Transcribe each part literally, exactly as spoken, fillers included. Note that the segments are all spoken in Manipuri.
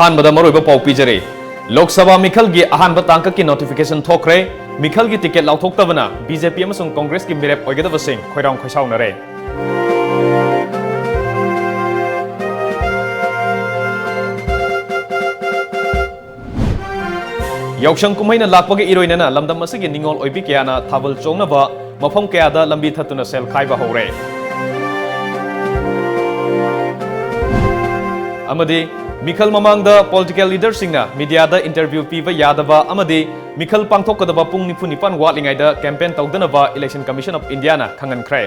ꯑꯍꯥꯟꯕꯗ ꯃꯔꯨꯑꯣꯏꯕ ꯄꯥꯎ ꯄꯤꯖꯔꯤ꯫ ꯂꯣꯛ ꯁꯚꯥ ꯃꯤꯈꯜꯒꯤ ꯑꯍꯥꯟꯕ ꯇꯥꯡꯀꯛꯀꯤ notification ꯊꯣꯛꯈ꯭ꯔꯦ꯫ ꯃꯤꯈꯜꯒꯤ ticket ꯂꯥꯎꯊꯣꯛꯇꯕꯅ BJP ꯑꯃꯁꯨꯡ Congressꯀꯤ ꯃꯤꯔꯦꯞ ꯑꯣꯏꯒꯗꯕꯁꯤꯡ ꯈꯣꯏꯔꯥꯡ ꯈꯣꯏꯁꯥꯎꯅꯔꯦ꯫ ꯌꯥꯎꯁꯪ ꯀꯨꯝꯍꯩꯅ ꯂꯥꯛꯄꯒ ꯏꯔꯣꯏꯅꯅ ꯂꯝꯗꯝ ꯑꯁꯤꯒꯤ ꯅꯤꯉꯣꯜ ꯑꯣꯏꯕꯤ ꯀꯌꯥꯅ ꯊꯥꯕꯜ ꯆꯣꯡꯅꯕ ꯃꯐꯝ ꯀꯌꯥꯗ ꯂꯝꯕꯤ ꯊꯠꯇꯨꯅ ꯁꯦꯜ ꯈꯥꯏꯕ ꯍꯧꯔꯦ꯫ ꯑꯃꯗꯤ ꯃꯤꯈꯜ ꯃꯃꯥꯡꯗ political leaderꯁꯤꯡꯅ mediaꯗ interview ꯄꯤꯕ ꯌꯥꯗꯕ ꯑꯃꯗꯤ ꯃꯤꯈꯜ ꯄꯥꯡꯊꯣꯛꯀꯗꯕ ꯄꯨꯡ ꯅꯤꯐꯨ ꯅꯤꯄꯥꯟ ꯋꯥꯠꯂꯤꯉꯩꯗ campaign ꯇꯧꯗꯅꯕ Election Commission of Indiaꯅ ꯈꯪꯍꯟꯈ꯭ꯔꯦ꯫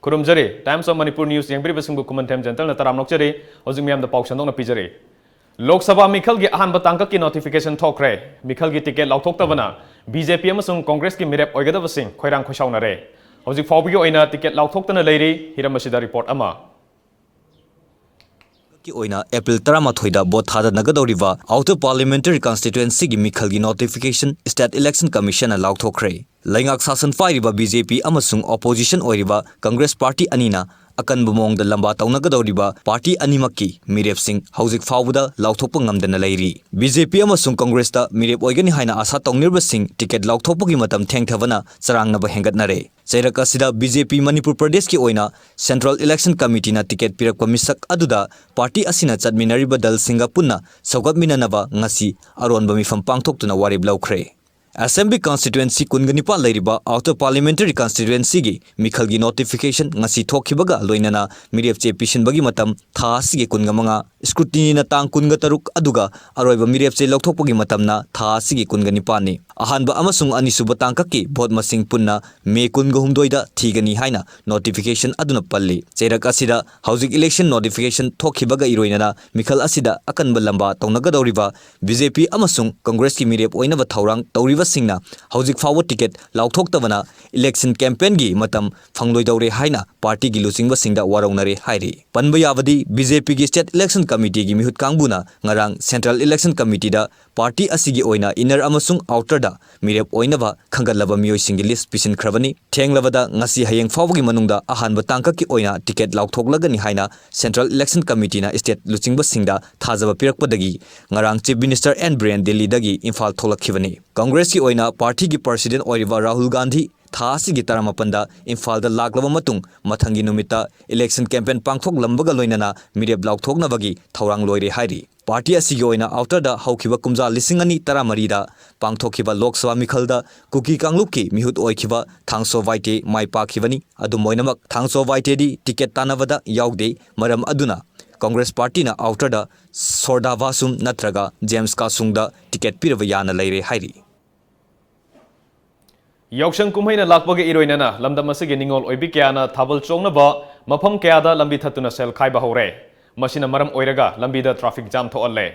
ꯈꯨꯔꯨꯝꯖꯔꯤ꯫ Times of Manipur News ꯌꯦꯡꯕꯤꯔꯤꯕꯁꯤꯡꯕꯨ ꯈꯨꯃꯟꯊꯦꯝ ꯖꯦꯟꯇꯜꯅ ꯇꯔꯥꯝꯅ ꯑꯣꯛꯆꯔꯤ꯫ ꯍꯧꯖꯤꯛ ꯃꯤꯌꯥꯝꯗ ꯄꯥꯎ ꯁꯟꯗꯣꯛꯅ ꯄꯤꯖꯔꯤ꯫ ꯂꯣꯛ ꯁꯚꯥ ꯃꯤꯈꯜꯒꯤ ꯑꯍꯥꯟꯕ ꯇꯥꯡꯀꯛꯀꯤ notification ꯊꯣꯛꯈ꯭ꯔꯦ꯫ ꯃꯤꯈꯜꯒꯤ ticket ꯂꯥꯎꯊꯣꯛꯇꯕꯅ BJP ꯑꯃꯁꯨꯡ Congressꯀꯤ ꯃꯤꯔꯦꯞ ꯑꯣꯏꯒꯗꯕꯁꯤꯡ ꯈꯣꯏꯔꯥꯡ ꯈꯣꯏꯁꯥꯎꯅꯔꯦ꯫ ꯍꯧꯖꯤꯛ ꯐꯥꯎꯕꯒꯤ ꯑꯣꯏꯅ ticket ꯂꯥꯎꯊꯣꯛꯇꯅ ꯂꯩꯔꯤ꯫ ꯍꯤꯔꯝ ꯑꯁꯤꯗ report ꯑꯃ꯫ ꯀꯤ ꯑꯣꯏꯅ April ꯇꯔꯥꯃꯥꯊꯣꯏꯗ vote ꯊꯥꯗꯅꯒꯗꯧꯔꯤꯕ Outer Parliamentary Constituencyꯒꯤ ꯃꯤꯈꯜꯒꯤ notification State Election Commissionꯅ ꯂꯥꯎꯊꯣꯛꯈ꯭ꯔꯦ꯫ ꯂꯩꯉꯥꯛ ꯁꯥꯁꯟ ꯄꯥꯏꯔꯤꯕ BJP ꯑꯃꯁꯨꯡ opposition ꯑꯣꯏꯔꯤꯕ Congress party ꯑꯅꯤꯅ ꯑꯀꯟꯕ ꯃꯑꯣꯡꯗ ꯂꯝꯕꯥ ꯇꯧꯅꯒꯗꯧꯔꯤꯕ party ꯑꯅꯤꯃꯛꯀꯤ ꯃꯤꯔꯦꯞꯁꯤꯡ ꯍꯧꯖꯤꯛ ꯐꯥꯎꯕꯗ ꯂꯥꯎꯊꯣꯛꯄ ꯉꯝꯗꯅ ꯂꯩꯔꯤ꯫ BJP ꯑꯃꯁꯨꯡ Congressꯇ ꯃꯤꯔꯦꯞ ꯑꯣꯏꯒꯅꯤ ꯍꯥꯏꯅ ꯑꯥꯁꯥ ꯇꯧꯅꯔꯤꯕꯁꯤꯡ ticket ꯂꯥꯎꯊꯣꯛꯄꯒꯤ ꯃꯇꯝ ꯊꯦꯡꯊꯕꯅ ꯆꯔꯥꯡꯅꯕ ꯍꯦꯟꯒꯠꯅꯔꯦ꯫ ꯆꯩꯔꯛ ꯑꯁꯤꯗ BJP ꯃꯅꯤꯄꯨꯔ ꯄ꯭ꯔꯗꯦꯁꯀꯤ ꯑꯣꯏꯅ Central Election Committeeꯅ ticket ꯄꯤꯔꯛꯄ ꯃꯤꯁꯛ ꯑꯗꯨꯗ party ꯑꯁꯤꯅ ꯆꯠꯃꯤꯟꯅꯔꯤꯕ ꯗꯜꯁꯤꯡꯒ ꯄꯨꯟꯅ ꯁꯧꯒꯠꯃꯤꯟꯅꯅꯕ ꯉꯁꯤ ꯑꯔꯣꯟꯕ ꯃꯤꯐꯝ ꯄꯥꯡꯊꯣꯛꯇꯨꯅ ꯋꯥꯔꯦꯞ ꯂꯧꯈ꯭ꯔꯦ꯫ Assembly constituency ꯀꯨꯟꯒ ꯅꯤꯄꯥꯟ ꯂꯩꯔꯤꯕ Outer Parliamentary Constituencyꯒꯤ ꯃꯤꯈꯜꯒꯤ notification ꯉꯁꯤ ꯊꯣꯛꯈꯤꯕꯒ ꯂꯣꯏꯅꯅ ꯃꯤꯔꯦꯞ ꯆꯦ ꯄꯤꯁꯤꯟꯕꯒꯤ ꯃꯇꯝ ꯊꯥ ꯑꯁꯤꯒꯤ ꯀꯨꯟꯒ ꯃꯉꯥ, scrutinyꯅ ꯇꯥꯡ ꯀꯨꯟꯒ ꯇꯔꯨꯛ, ꯑꯗꯨꯒ ꯑꯔꯣꯏꯕ ꯃꯤꯔꯦꯞ ꯆꯦ ꯂꯧꯊꯣꯛꯄꯒꯤ ꯃꯇꯝꯅ ꯊꯥ ꯑꯁꯤꯒꯤ ꯀꯨꯟꯒ ꯅꯤꯄꯥꯟꯅꯤ꯫ ꯑꯍꯥꯟꯕ ꯑꯃꯁꯨꯡ ꯑꯅꯤꯁꯨꯕ ꯇꯥꯡꯀꯛꯀꯤ vote ꯃꯁꯤꯡ ꯄꯨꯟꯅ May ꯀꯨꯟꯒ ꯍꯨꯝꯗꯣꯏꯗ ꯊꯤꯒꯅꯤ ꯍꯥꯏꯅ notification ꯑꯗꯨꯅ ꯄꯜꯂꯤ꯫ ꯆꯩꯔꯛ ꯑꯁꯤꯗ ꯍꯧꯖꯤꯛ election notification ꯊꯣꯛꯈꯤꯕꯒ ꯏꯔꯣꯏꯅꯅ ꯃꯤꯈꯜ ꯑꯁꯤꯗ ꯑꯀꯟꯕ ꯂꯝꯕꯥ ꯇꯧꯅꯒꯗꯧꯔꯤꯕ BJP ꯑꯃꯁꯨꯡ Congressꯀꯤ ꯃꯤꯔꯦꯞ ꯑꯣꯏꯅꯕ ꯊꯧꯔꯥꯡ ꯇꯧꯔꯤꯕ ꯁꯤꯡꯅ ꯍꯧꯖꯤꯛ ꯐꯥꯎꯕ ꯇꯤꯀꯦꯠ ꯂꯥꯎꯊꯣꯛꯇꯕꯅ ꯏꯂꯦꯛꯁꯟ ꯀꯦꯝꯄꯦꯟꯒꯤ ꯃꯇꯝ ꯐꯪꯂꯣꯏꯗꯧꯔꯦ ꯍꯥꯏꯅ ꯄꯥꯔꯇꯤꯒꯤ ꯂꯨꯆꯤꯡꯕꯁꯤꯡꯗ ꯋꯥꯔꯧꯅꯔꯦ ꯍꯥꯏꯔꯤ꯫ ꯄꯟꯕ ꯌꯥꯕꯗꯤ, ꯕꯤ ꯖꯦ ꯄꯤꯒꯤ ꯁ꯭ꯇꯦꯠ ꯏꯂꯦꯛꯁꯟ ꯀꯃꯤꯇꯤꯒꯤ ꯃꯤꯍꯨꯠ ꯀꯥꯡꯕꯨꯅ ꯉꯔꯥꯡ ꯁꯦꯟꯇ꯭ꯔꯦꯜ ꯏꯂꯦꯛꯁꯟ ꯀꯃꯤꯇꯤꯗ ꯄꯥꯔꯇꯤ ꯑꯁꯤꯒꯤ ꯑꯣꯏꯅ ꯏꯟꯅꯔ ꯑꯃꯁꯨꯡ ꯑꯥꯎꯇꯔꯗ ꯃꯤꯔꯦꯞ ꯑꯣꯏꯅꯕ ꯈꯟꯒꯠꯂꯕ ꯃꯤꯑꯣꯏꯁꯤꯡꯒꯤ ꯂꯤꯁ꯭ꯠ ꯄꯤꯁꯤꯟꯈ꯭ꯔꯕꯅꯤ꯫ ꯊꯦꯡꯂꯕꯗ ꯉꯁꯤ ꯍꯌꯦꯡ ꯐꯥꯎꯕꯒꯤ ꯃꯅꯨꯡꯗ ꯑꯍꯥꯟꯕ ꯇꯥꯡꯀꯛꯀꯤ ꯑꯣꯏꯅ ꯇꯤꯀꯦꯠ ꯂꯥꯎꯊꯣꯛꯂꯒꯅꯤ ꯍꯥꯏꯅ ꯁꯦꯟꯇ꯭ꯔꯦꯜ ꯏꯂꯦꯛꯁꯟ ꯀꯃꯤꯇꯤꯅ ꯁ꯭ꯇꯦꯠ ꯂꯨꯆꯤꯡꯕꯁꯤꯡꯗ ꯊꯥꯖꯕ ꯄꯤꯔꯛꯄꯗꯒꯤ ꯉꯔꯥꯡ ꯆꯤꯐ ꯃꯤꯅꯤꯁꯇꯔ ꯑꯦꯟ ꯕꯤꯔꯦꯟ ꯗꯤꯜꯂꯤꯗꯒꯤ ꯏꯝꯐꯥꯜ ꯊꯣꯛꯂꯛꯈꯤꯕꯅꯤ꯫ ꯀꯪꯒ꯭ꯔꯦꯁꯀꯤ ꯑꯣꯏꯅ ꯄꯥꯔꯇꯤꯒꯤ ꯄ꯭ꯔꯁꯤꯗꯦꯟꯠ ꯑꯣꯏꯔꯤꯕ ꯔꯥꯍꯨꯜ ꯒꯥꯟꯙꯤ ꯊꯥ ꯑꯁꯤꯒꯤ ꯇꯔꯥꯃꯥꯄꯟꯗ ꯏꯝꯐꯥꯜꯗ ꯂꯥꯛꯂꯕ ꯃꯇꯨꯡ ꯃꯊꯪꯒꯤ ꯅꯨꯃꯤꯠꯇ ꯏꯂꯦꯛꯁꯟ ꯀꯦꯝꯄꯦꯟ ꯄꯥꯡꯊꯣꯛꯂꯝꯕꯒ ꯂꯣꯏꯅꯅ ꯃꯤꯔꯦꯞ ꯂꯥꯎꯊꯣꯛꯅꯕꯒꯤ ꯊꯧꯔꯥꯡ ꯂꯣꯏꯔꯦ ꯍꯥꯏꯔꯤ꯫ ꯄꯥꯔꯇꯤ ꯑꯁꯤꯒꯤ ꯑꯣꯏꯅ ꯑꯥꯎꯇꯔꯗ ꯍꯧꯈꯤꯕ ꯀꯨꯝꯖꯥ ꯂꯤꯁꯤꯡ ꯑꯅꯤ ꯇꯔꯥꯃꯔꯤꯗ ꯄꯥꯡꯊꯣꯛꯈꯤꯕ ꯂꯣꯛ ꯁꯚꯥ ꯃꯤꯈꯜꯗ ꯀꯨꯀꯤ ꯀꯥꯡꯂꯨꯞꯀꯤ ꯃꯤꯍꯨꯠ ꯑꯣꯏꯈꯤꯕ ꯊꯥꯡꯁꯣ ꯋꯥꯏꯇꯦ ꯃꯥꯏ ꯄꯥꯛꯈꯤꯕꯅꯤ꯫ ꯑꯗꯨꯝ ꯑꯣꯏꯅꯃꯛ, ꯊꯥꯡꯁꯣ ꯋꯥꯏꯇꯦꯗꯤ ꯇꯤꯀꯦꯠ ꯇꯥꯟꯅꯕꯗ ꯌꯥꯎꯗꯦ꯫ ꯃꯔꯝ ꯑꯗꯨꯅ ꯀꯪꯒ꯭ꯔꯦꯁ ꯄꯥꯔꯇꯤꯅ ꯑꯥꯎꯇꯔꯗ ꯁꯣꯔꯗꯥ ꯚꯥꯁꯨꯝ ꯅꯠꯇ꯭ꯔꯒ ꯖꯦꯝꯁ ꯀꯥꯁꯨꯡꯗ ꯇꯤꯀꯦꯠ ꯄꯤꯔꯕ ꯌꯥꯅ ꯂꯩꯔꯦ ꯍꯥꯏꯔꯤ꯫ ꯌꯥꯎꯁꯪ ꯀꯨꯝꯍꯩꯅ ꯂꯥꯛꯄꯒ ꯏꯔꯣꯏꯅꯅ ꯂꯝꯗꯝ ꯑꯁꯤꯒꯤ ꯅꯤꯡꯉꯣꯜ ꯑꯣꯏꯕꯤ ꯀꯌꯥꯅ ꯊꯥꯕꯜ ꯆꯣꯡꯅꯕ ꯃꯐꯝ ꯀꯌꯥꯗ ꯂꯝꯕꯤ ꯊꯠꯇꯨꯅ ꯁꯦꯜ ꯈꯥꯏꯕ ꯍꯧꯔꯦ꯫ ꯃꯁꯤꯅ ꯃꯔꯝ ꯑꯣꯏꯔꯒ ꯂꯝꯕꯤꯗ ꯇ꯭ꯔꯥꯐꯤꯛ ꯖꯥꯝ ꯊꯣꯛꯍꯜꯂꯦ꯫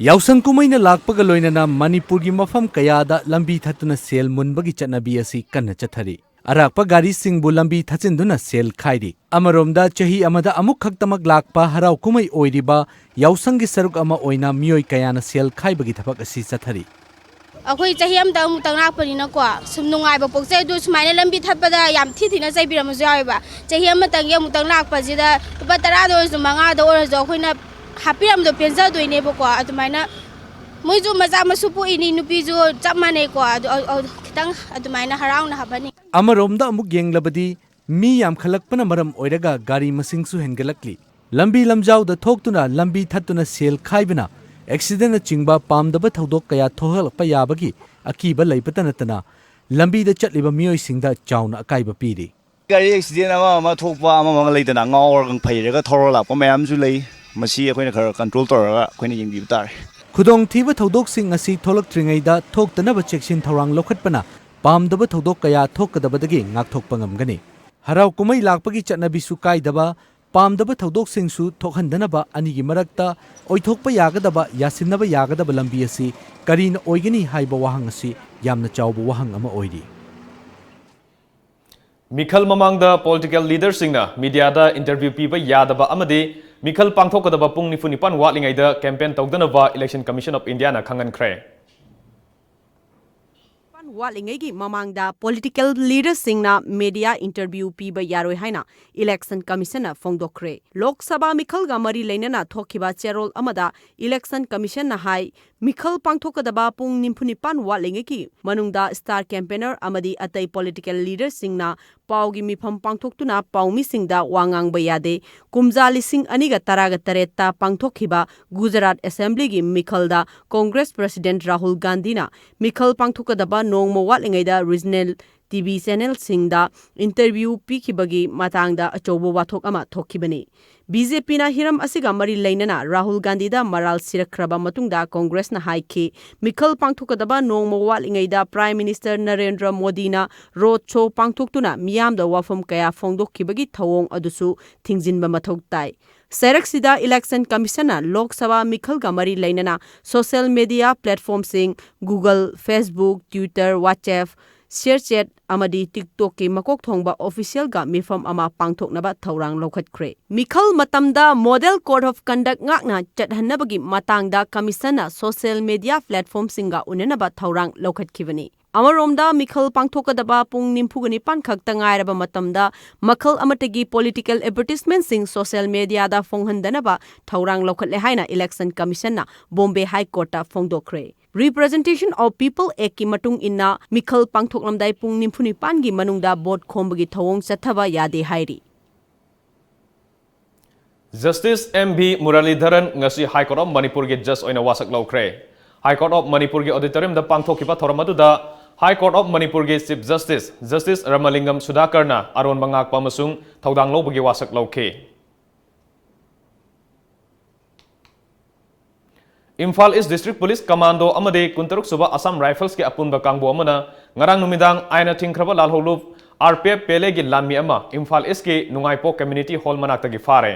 ꯌꯥꯎꯁꯪ ꯀꯨꯝꯍꯩꯅ ꯂꯥꯛꯄꯒ ꯂꯣꯏꯅꯅ ꯃꯅꯤꯄꯨꯔꯒꯤ ꯃꯐꯝ ꯀꯌꯥꯗ ꯂꯝꯕꯤ ꯊꯠꯇꯨꯅ ꯁꯦꯜ ꯃꯨꯟꯕꯒꯤ ꯆꯠꯅꯕꯤ ꯑꯁꯤ ꯀꯟꯅ ꯆꯠꯊꯔꯤ꯫ ꯑꯔꯥꯛꯄ ꯒꯥꯔꯤꯁꯤꯡꯕꯨ ꯂꯝꯕꯤ ꯊꯠꯆꯤꯟꯗꯨꯅ ꯁꯦꯜ ꯈꯥꯏꯔꯤ꯫ ꯑꯃꯔꯣꯝꯗ, ꯆꯍꯤ ꯑꯃꯗ ꯑꯃꯨꯛ ꯈꯛꯇꯃꯛ ꯂꯥꯛꯄ ꯍꯔꯥꯎ ꯀꯨꯝꯍꯩ ꯑꯣꯏꯔꯤꯕ ꯌꯥꯎꯁꯪꯒꯤ ꯁꯔꯨꯛ ꯑꯃ ꯑꯣꯏꯅ ꯃꯤꯑꯣꯏ ꯀꯌꯥꯅ ꯁꯦꯜ ꯈꯥꯏꯕꯒꯤ ꯊꯕꯛ ꯑꯁꯤ ꯆꯠꯊꯔꯤ꯫ ꯑꯩꯈꯣꯏ ꯆꯍꯤ ꯑꯃꯗ ꯑꯃꯨꯛꯇꯪ ꯂꯥꯛꯄꯅꯤꯅꯀꯣ, ꯁꯨꯝ ꯅꯨꯡꯉꯥꯏꯕ ꯄꯣꯛꯆꯩ꯫ ꯑꯗꯨ ꯁꯨꯃꯥꯏꯅ ꯂꯝꯕꯤ ꯊꯠꯄꯗ ꯌꯥꯝ ꯊꯤ ꯊꯤꯅ ꯆꯩꯕꯤꯔꯝꯕꯁꯨ ꯌꯥꯎꯋꯦꯕ꯫ ꯆꯍꯤ ꯑꯃꯇꯪꯒꯤ ꯑꯃꯨꯛꯇꯪ ꯂꯥꯛꯄꯁꯤꯗ ꯂꯨꯄꯥ ꯇꯔꯥꯗ ꯑꯣꯏꯔꯁꯨ, ꯃꯉꯥꯗ ꯑꯣꯏꯔꯁꯨ, ꯑꯩꯈꯣꯏꯅ ꯍꯥꯞꯄꯤꯔꯝꯕꯗꯣ ꯄꯦꯟꯖꯗꯣꯏꯅꯦꯕꯀꯣ꯫ ꯑꯗꯨꯃꯥꯏꯅ ꯃꯣꯏꯁꯨ ꯃꯆꯥ ꯃꯁꯨ ꯄꯣꯛꯏꯅꯤ, ꯅꯨꯄꯤꯁꯨ ꯆꯞ ꯃꯥꯟꯅꯩꯀꯣ꯫ ꯑꯗꯨ, ꯑ, ꯑ, ꯈꯤꯇꯪ ꯑꯗꯨꯃꯥꯏꯅ ꯍꯔꯥꯎꯅ ꯍꯥꯞꯍꯟꯅꯤꯡꯉꯤ꯫ ꯑꯃꯔꯣꯝꯗ ꯑꯃꯨꯛ ꯌꯦꯡꯂꯕꯗꯤ, ꯃꯤ ꯌꯥꯝꯈꯠꯂꯛꯄꯅ ꯃꯔꯝ ꯑꯣꯏꯔꯒ ꯒꯥꯔꯤ ꯃꯁꯤꯡꯁꯨ ꯍꯦꯟꯒꯠꯂꯛꯂꯤ꯫ ꯂꯝꯕꯤ ꯂꯝꯖꯥꯎꯗ ꯊꯣꯛꯇꯨꯅ ꯂꯝꯕꯤ ꯊꯠꯇꯨꯅ ꯁꯦꯜ ꯈꯥꯏꯕꯅ ꯑꯦꯛꯁꯤꯗꯦꯟꯅꯆꯤꯡꯕ ꯄꯥꯝꯗꯕ ꯊꯧꯗꯣꯛ ꯀꯌꯥ ꯊꯣꯛꯍꯜꯂꯛꯄ ꯌꯥꯕꯒꯤ ꯑꯀꯤꯕ ꯂꯩꯕꯇ ꯅꯠꯇꯅ, ꯂꯝꯕꯤꯗ ꯆꯠꯂꯤꯕ ꯃꯤꯑꯣꯏꯁꯤꯡꯗ ꯆꯥꯎꯅ ꯑꯀꯥꯏꯕ ꯄꯤꯔꯤ꯫ ꯒꯥꯔꯤ ꯑꯦꯛꯁꯤꯗꯦꯟ ꯑꯃ ꯑꯃ ꯊꯣꯛꯄ, ꯑꯃ ꯑꯃ ꯂꯩꯗꯅ, ꯉꯥꯎꯔꯒ ꯐꯩꯔꯒ ꯊꯧꯔ ꯂꯥꯛꯄ ꯃꯌꯥꯝꯁꯨ ꯂꯩ꯫ ꯃꯁꯤ ꯑꯩꯈꯣꯏꯅ ꯈꯔ ꯀꯟꯇ꯭ꯔꯣꯜ ꯇꯧꯔꯒ ꯑꯩꯈꯣꯏꯅ ꯌꯦꯡꯕꯤꯕ ꯇꯥꯔꯦ꯫ ꯈꯨꯗꯣꯡꯊꯤꯕ ꯊꯧꯗꯣꯛꯁꯤꯡ ꯑꯁꯤ ꯊꯣꯛꯂꯛꯇ꯭ꯔꯤꯉꯩꯗ ꯊꯣꯛꯇꯅꯕ ꯆꯦꯛꯁꯤꯟ ꯊꯧꯔꯥꯡ ꯂꯧꯈꯠꯄꯅ ꯄꯥꯝꯗꯕ ꯊꯧꯗꯣꯛ ꯀꯌꯥ ꯊꯣꯛꯀꯗꯕꯗꯒꯤ ꯉꯥꯛꯊꯣꯛꯄ ꯉꯝꯒꯅꯤ꯫ ꯍꯔꯥꯎ ꯀꯨꯝꯍꯩ ꯂꯥꯛꯄꯒꯤ ꯆꯠꯅꯕꯤꯁꯨ ꯀꯥꯏꯗꯕ, ꯄꯥꯝꯗꯕ ꯊꯧꯗꯣꯛꯁꯤꯡꯁꯨ ꯊꯣꯛꯍꯟꯗꯅꯕ ꯑꯅꯤꯒꯤ ꯃꯔꯛꯇ ꯑꯣꯏꯊꯣꯛꯄ ꯌꯥꯒꯗꯕ, ꯌꯥꯁꯤꯟꯅꯕ ꯌꯥꯒꯗꯕ ꯂꯝꯕꯤ ꯑꯁꯤ ꯀꯔꯤꯅ ꯑꯣꯏꯒꯅꯤ ꯍꯥꯏꯕ ꯋꯥꯍꯪ ꯑꯁꯤ ꯌꯥꯝꯅ ꯆꯥꯎꯕ ꯋꯥꯍꯪ ꯑꯃ ꯑꯣꯏꯔꯤ꯫ ꯃꯤꯈꯜ ꯃꯃꯥꯡꯗ political leaderꯁꯤꯡꯅ mediaꯗ interview ꯄꯤꯕ ꯌꯥꯗꯕ ꯑꯃꯗꯤ ꯃꯤꯈꯜ ꯄꯥꯡꯊꯣꯛꯀꯗꯕ ꯄꯨꯡ ꯅꯤꯐꯨ ꯅꯤꯄꯥꯟ ꯋꯥꯠꯂꯤꯉꯩꯗ campaign ꯇꯧꯗꯅꯕ Election Commission of Indiaꯅ ꯈꯪꯍꯟꯈ꯭ꯔꯦ꯫ ꯋꯥꯠꯂꯤꯉꯩꯒꯤ ꯃꯃꯥꯡꯗ political leaderꯁꯤꯡꯅ media interview ꯄꯤꯕ ꯌꯥꯔꯣꯏ ꯍꯥꯏꯅ Election Commissionꯅ ꯐꯣꯡꯗꯣꯛꯈ꯭ꯔꯦ꯫ ꯂꯣꯛ ꯁꯚꯥ ꯃꯤꯈꯜꯒ ꯃꯔꯤ ꯂꯩꯅꯅ ꯊꯣꯛꯈꯤꯕ ꯆꯦꯔꯣꯜ ꯑꯃꯗ Election Commissionꯅ ꯍꯥꯏ, ꯃꯤꯈꯜ ꯄꯥꯡꯊꯣꯛꯀꯗꯕ ꯄꯨꯡ ꯅꯤꯐꯨ ꯅꯤꯄꯥꯟ ꯋꯥꯠꯂꯤꯉꯩꯒꯤ ꯃꯅꯨꯡꯗ star campaigner ꯑꯃꯗꯤ ꯑꯇꯩ political leaderꯁꯤꯡꯅ ꯄꯥꯎꯒꯤ ꯃꯤꯐꯝ ꯄꯥꯡꯊꯣꯛꯇꯨꯅ ꯄꯥꯎꯃꯤꯁꯤꯡꯗ ꯋꯥ ꯉꯥꯡꯕ ꯌꯥꯗꯦ꯫ ꯀꯨꯝꯖꯥ ꯂꯤꯁꯤꯡ ꯑꯅꯤꯒ ꯇꯔꯥꯒ ꯇꯔꯦꯠꯇ ꯄꯥꯡꯊꯣꯛꯈꯤꯕ ꯒꯨꯖꯔꯥꯠ Assemblyꯒꯤ ꯃꯤꯈꯜꯗ Congress President ꯔꯥꯍꯨꯜ ꯒꯥꯟꯙꯤꯅ ꯃꯤꯈꯜ ꯄꯥꯡꯊꯣꯛꯀꯗꯕ ꯅꯣꯡꯃ ꯋꯥꯠꯂꯤꯉꯩꯗ regional TV channelꯁꯤꯡꯗ interview ꯄꯤꯈꯤꯕꯒꯤ ꯃꯇꯥꯡꯗ ꯑꯆꯧꯕ ꯋꯥꯊꯣꯛ ꯑꯃ ꯊꯣꯛꯈꯤꯕꯅꯤ꯫ BJPꯅ ꯍꯤꯔꯝ ꯑꯁꯤꯒ ꯃꯔꯤ ꯂꯩꯅꯅ ꯔꯥꯍꯨꯜ ꯒꯥꯟꯙꯤꯗ ꯃꯔꯥꯜ ꯁꯤꯔꯛꯈ꯭ꯔꯕ ꯃꯇꯨꯡꯗ Congressꯅ ꯍꯥꯏꯈꯤ, ꯃꯤꯈꯜ ꯄꯥꯡꯊꯣꯛꯀꯗꯕ ꯅꯣꯡꯃ ꯋꯥꯠꯂꯤꯉꯩꯗ Prime Minister ꯅꯔꯦꯟꯗ꯭ꯔ ꯃꯣꯗꯤꯅ road show ꯄꯥꯡꯊꯣꯛꯇꯨꯅ ꯃꯤꯌꯥꯝꯗ ꯋꯥꯐꯝ ꯀꯌꯥ ꯐꯣꯡꯗꯣꯛꯈꯤꯕꯒꯤ ꯊꯧꯑꯣꯡ ꯑꯗꯨꯁꯨ ꯊꯤꯡꯖꯤꯟꯕ ꯃꯊꯧ ꯇꯥꯏ꯫ ꯆꯩꯔꯛꯁꯤꯗ Election Commissionꯅ ꯂꯣꯛ ꯁꯚꯥ ꯃꯤꯈꯜꯒ ꯃꯔꯤ ꯂꯩꯅꯅ social media platformꯁꯤꯡ Google, Facebook, Twitter, WhatsApp, ShareChat ꯑꯃꯗꯤ TikTokꯀꯤ ꯃꯀꯣꯛ ꯊꯣꯡꯕ officialꯒ ꯃꯤꯐꯝ ꯑꯃ ꯄꯥꯡꯊꯣꯛꯅꯕ ꯊꯧꯔꯥꯡ ꯂꯧꯈꯠꯈ꯭ꯔꯦ꯫ ꯃꯤꯈꯜ ꯃꯇꯝꯗ Model Code of Conduct ꯉꯥꯛꯅ ꯆꯠꯍꯟꯅꯕꯒꯤ ꯃꯇꯥꯡꯗ Commissionꯅ social media platformꯁꯤꯡꯒ ꯎꯅꯅꯕ ꯊꯧꯔꯥꯡ ꯂꯧꯈꯠꯈꯤꯕꯅꯤ꯫ ꯑꯃꯔꯣꯝꯗ ꯃꯤꯈꯜ ꯄꯥꯡꯊꯣꯛꯀꯗꯕ ꯄꯨꯡ ꯅꯤꯐꯨꯒ ꯅꯤꯄꯥꯟ ꯈꯛꯇ ꯉꯥꯏꯔꯕ ꯃꯇꯝꯗ ꯃꯈꯜ ꯑꯃꯠꯇꯒꯤ political advertisementꯁꯤꯡ social mediaꯗ ꯐꯣꯡꯍꯟꯗꯅꯕ ꯊꯧꯔꯥꯡ ꯂꯧꯈꯠꯂꯦ ꯍꯥꯏꯅ Election Commissionꯅ Bombay High Courtꯇ ꯐꯣꯡꯗꯣꯛꯈ꯭ꯔꯦ꯫ Representation of People Actꯀꯤ ꯃꯇꯨꯡ ꯏꯟꯅ ꯃꯤꯈꯜ ꯄꯥꯡꯊꯣꯛꯂꯝꯗꯥꯏ ꯄꯨꯡ ꯅꯤꯐꯨ ꯅꯤꯄꯥꯟꯒꯤ ꯃꯅꯨꯡꯗ vote ꯈꯣꯝꯕꯒꯤ ꯊꯧꯑꯣꯡ ꯆꯠꯊꯕ ꯌꯥꯗꯦ ꯍꯥꯏꯔꯤ꯫ Justice M V Muralidharan ꯉꯁꯤ High Court of Manipurꯒꯤ judge ꯑꯣꯏꯅ ꯋꯥꯁꯛ ꯂꯧꯈ꯭ꯔꯦ꯫ High Court of Manipurꯒꯤ auditoriumꯗ ꯄꯥꯡꯊꯣꯛꯈꯤꯕ ꯊꯧꯔꯝ ꯑꯗꯨꯗ High Court of Manipurꯒꯤ Chief Justice, Justice Ramalingam Sudhakarꯅ ꯑꯔꯣꯟꯕ ꯉꯥꯛꯄ ꯑꯃꯁꯨꯡ ꯊꯧꯗꯥꯡ ꯂꯧꯕꯒꯤ ꯋꯥꯁꯛ ꯂꯧꯈꯤ꯫ Imphal East District Police Commando ꯑꯃꯗꯤ ꯀꯨꯟꯇꯔꯨꯛ ꯁꯨꯕ Assam Riflesꯀꯤ ꯑꯄꯨꯟꯕ ꯀꯥꯡꯕꯨ ꯑꯃꯅ ꯉꯔꯥꯡ ꯅꯨꯃꯤꯗꯥꯡ ꯑꯥꯏꯟꯅ ꯊꯤꯡꯈ꯭ꯔꯕ ꯂꯥꯜꯍꯧꯂꯨꯞ ꯑꯥꯔ ꯄꯤ ꯑꯦꯐ ꯄꯦꯂꯦꯒꯤ ꯂꯥꯟꯃꯤ ꯑꯃ ꯏꯝꯐꯥꯜ ꯏꯁꯀꯤ ꯅꯨꯡꯉꯥꯏꯄꯣꯛ ꯀꯝꯃ꯭ꯌꯨꯅꯤꯇꯤ ꯍꯣꯜ ꯃꯅꯥꯛꯇꯒꯤ ꯐꯥꯔꯦ꯫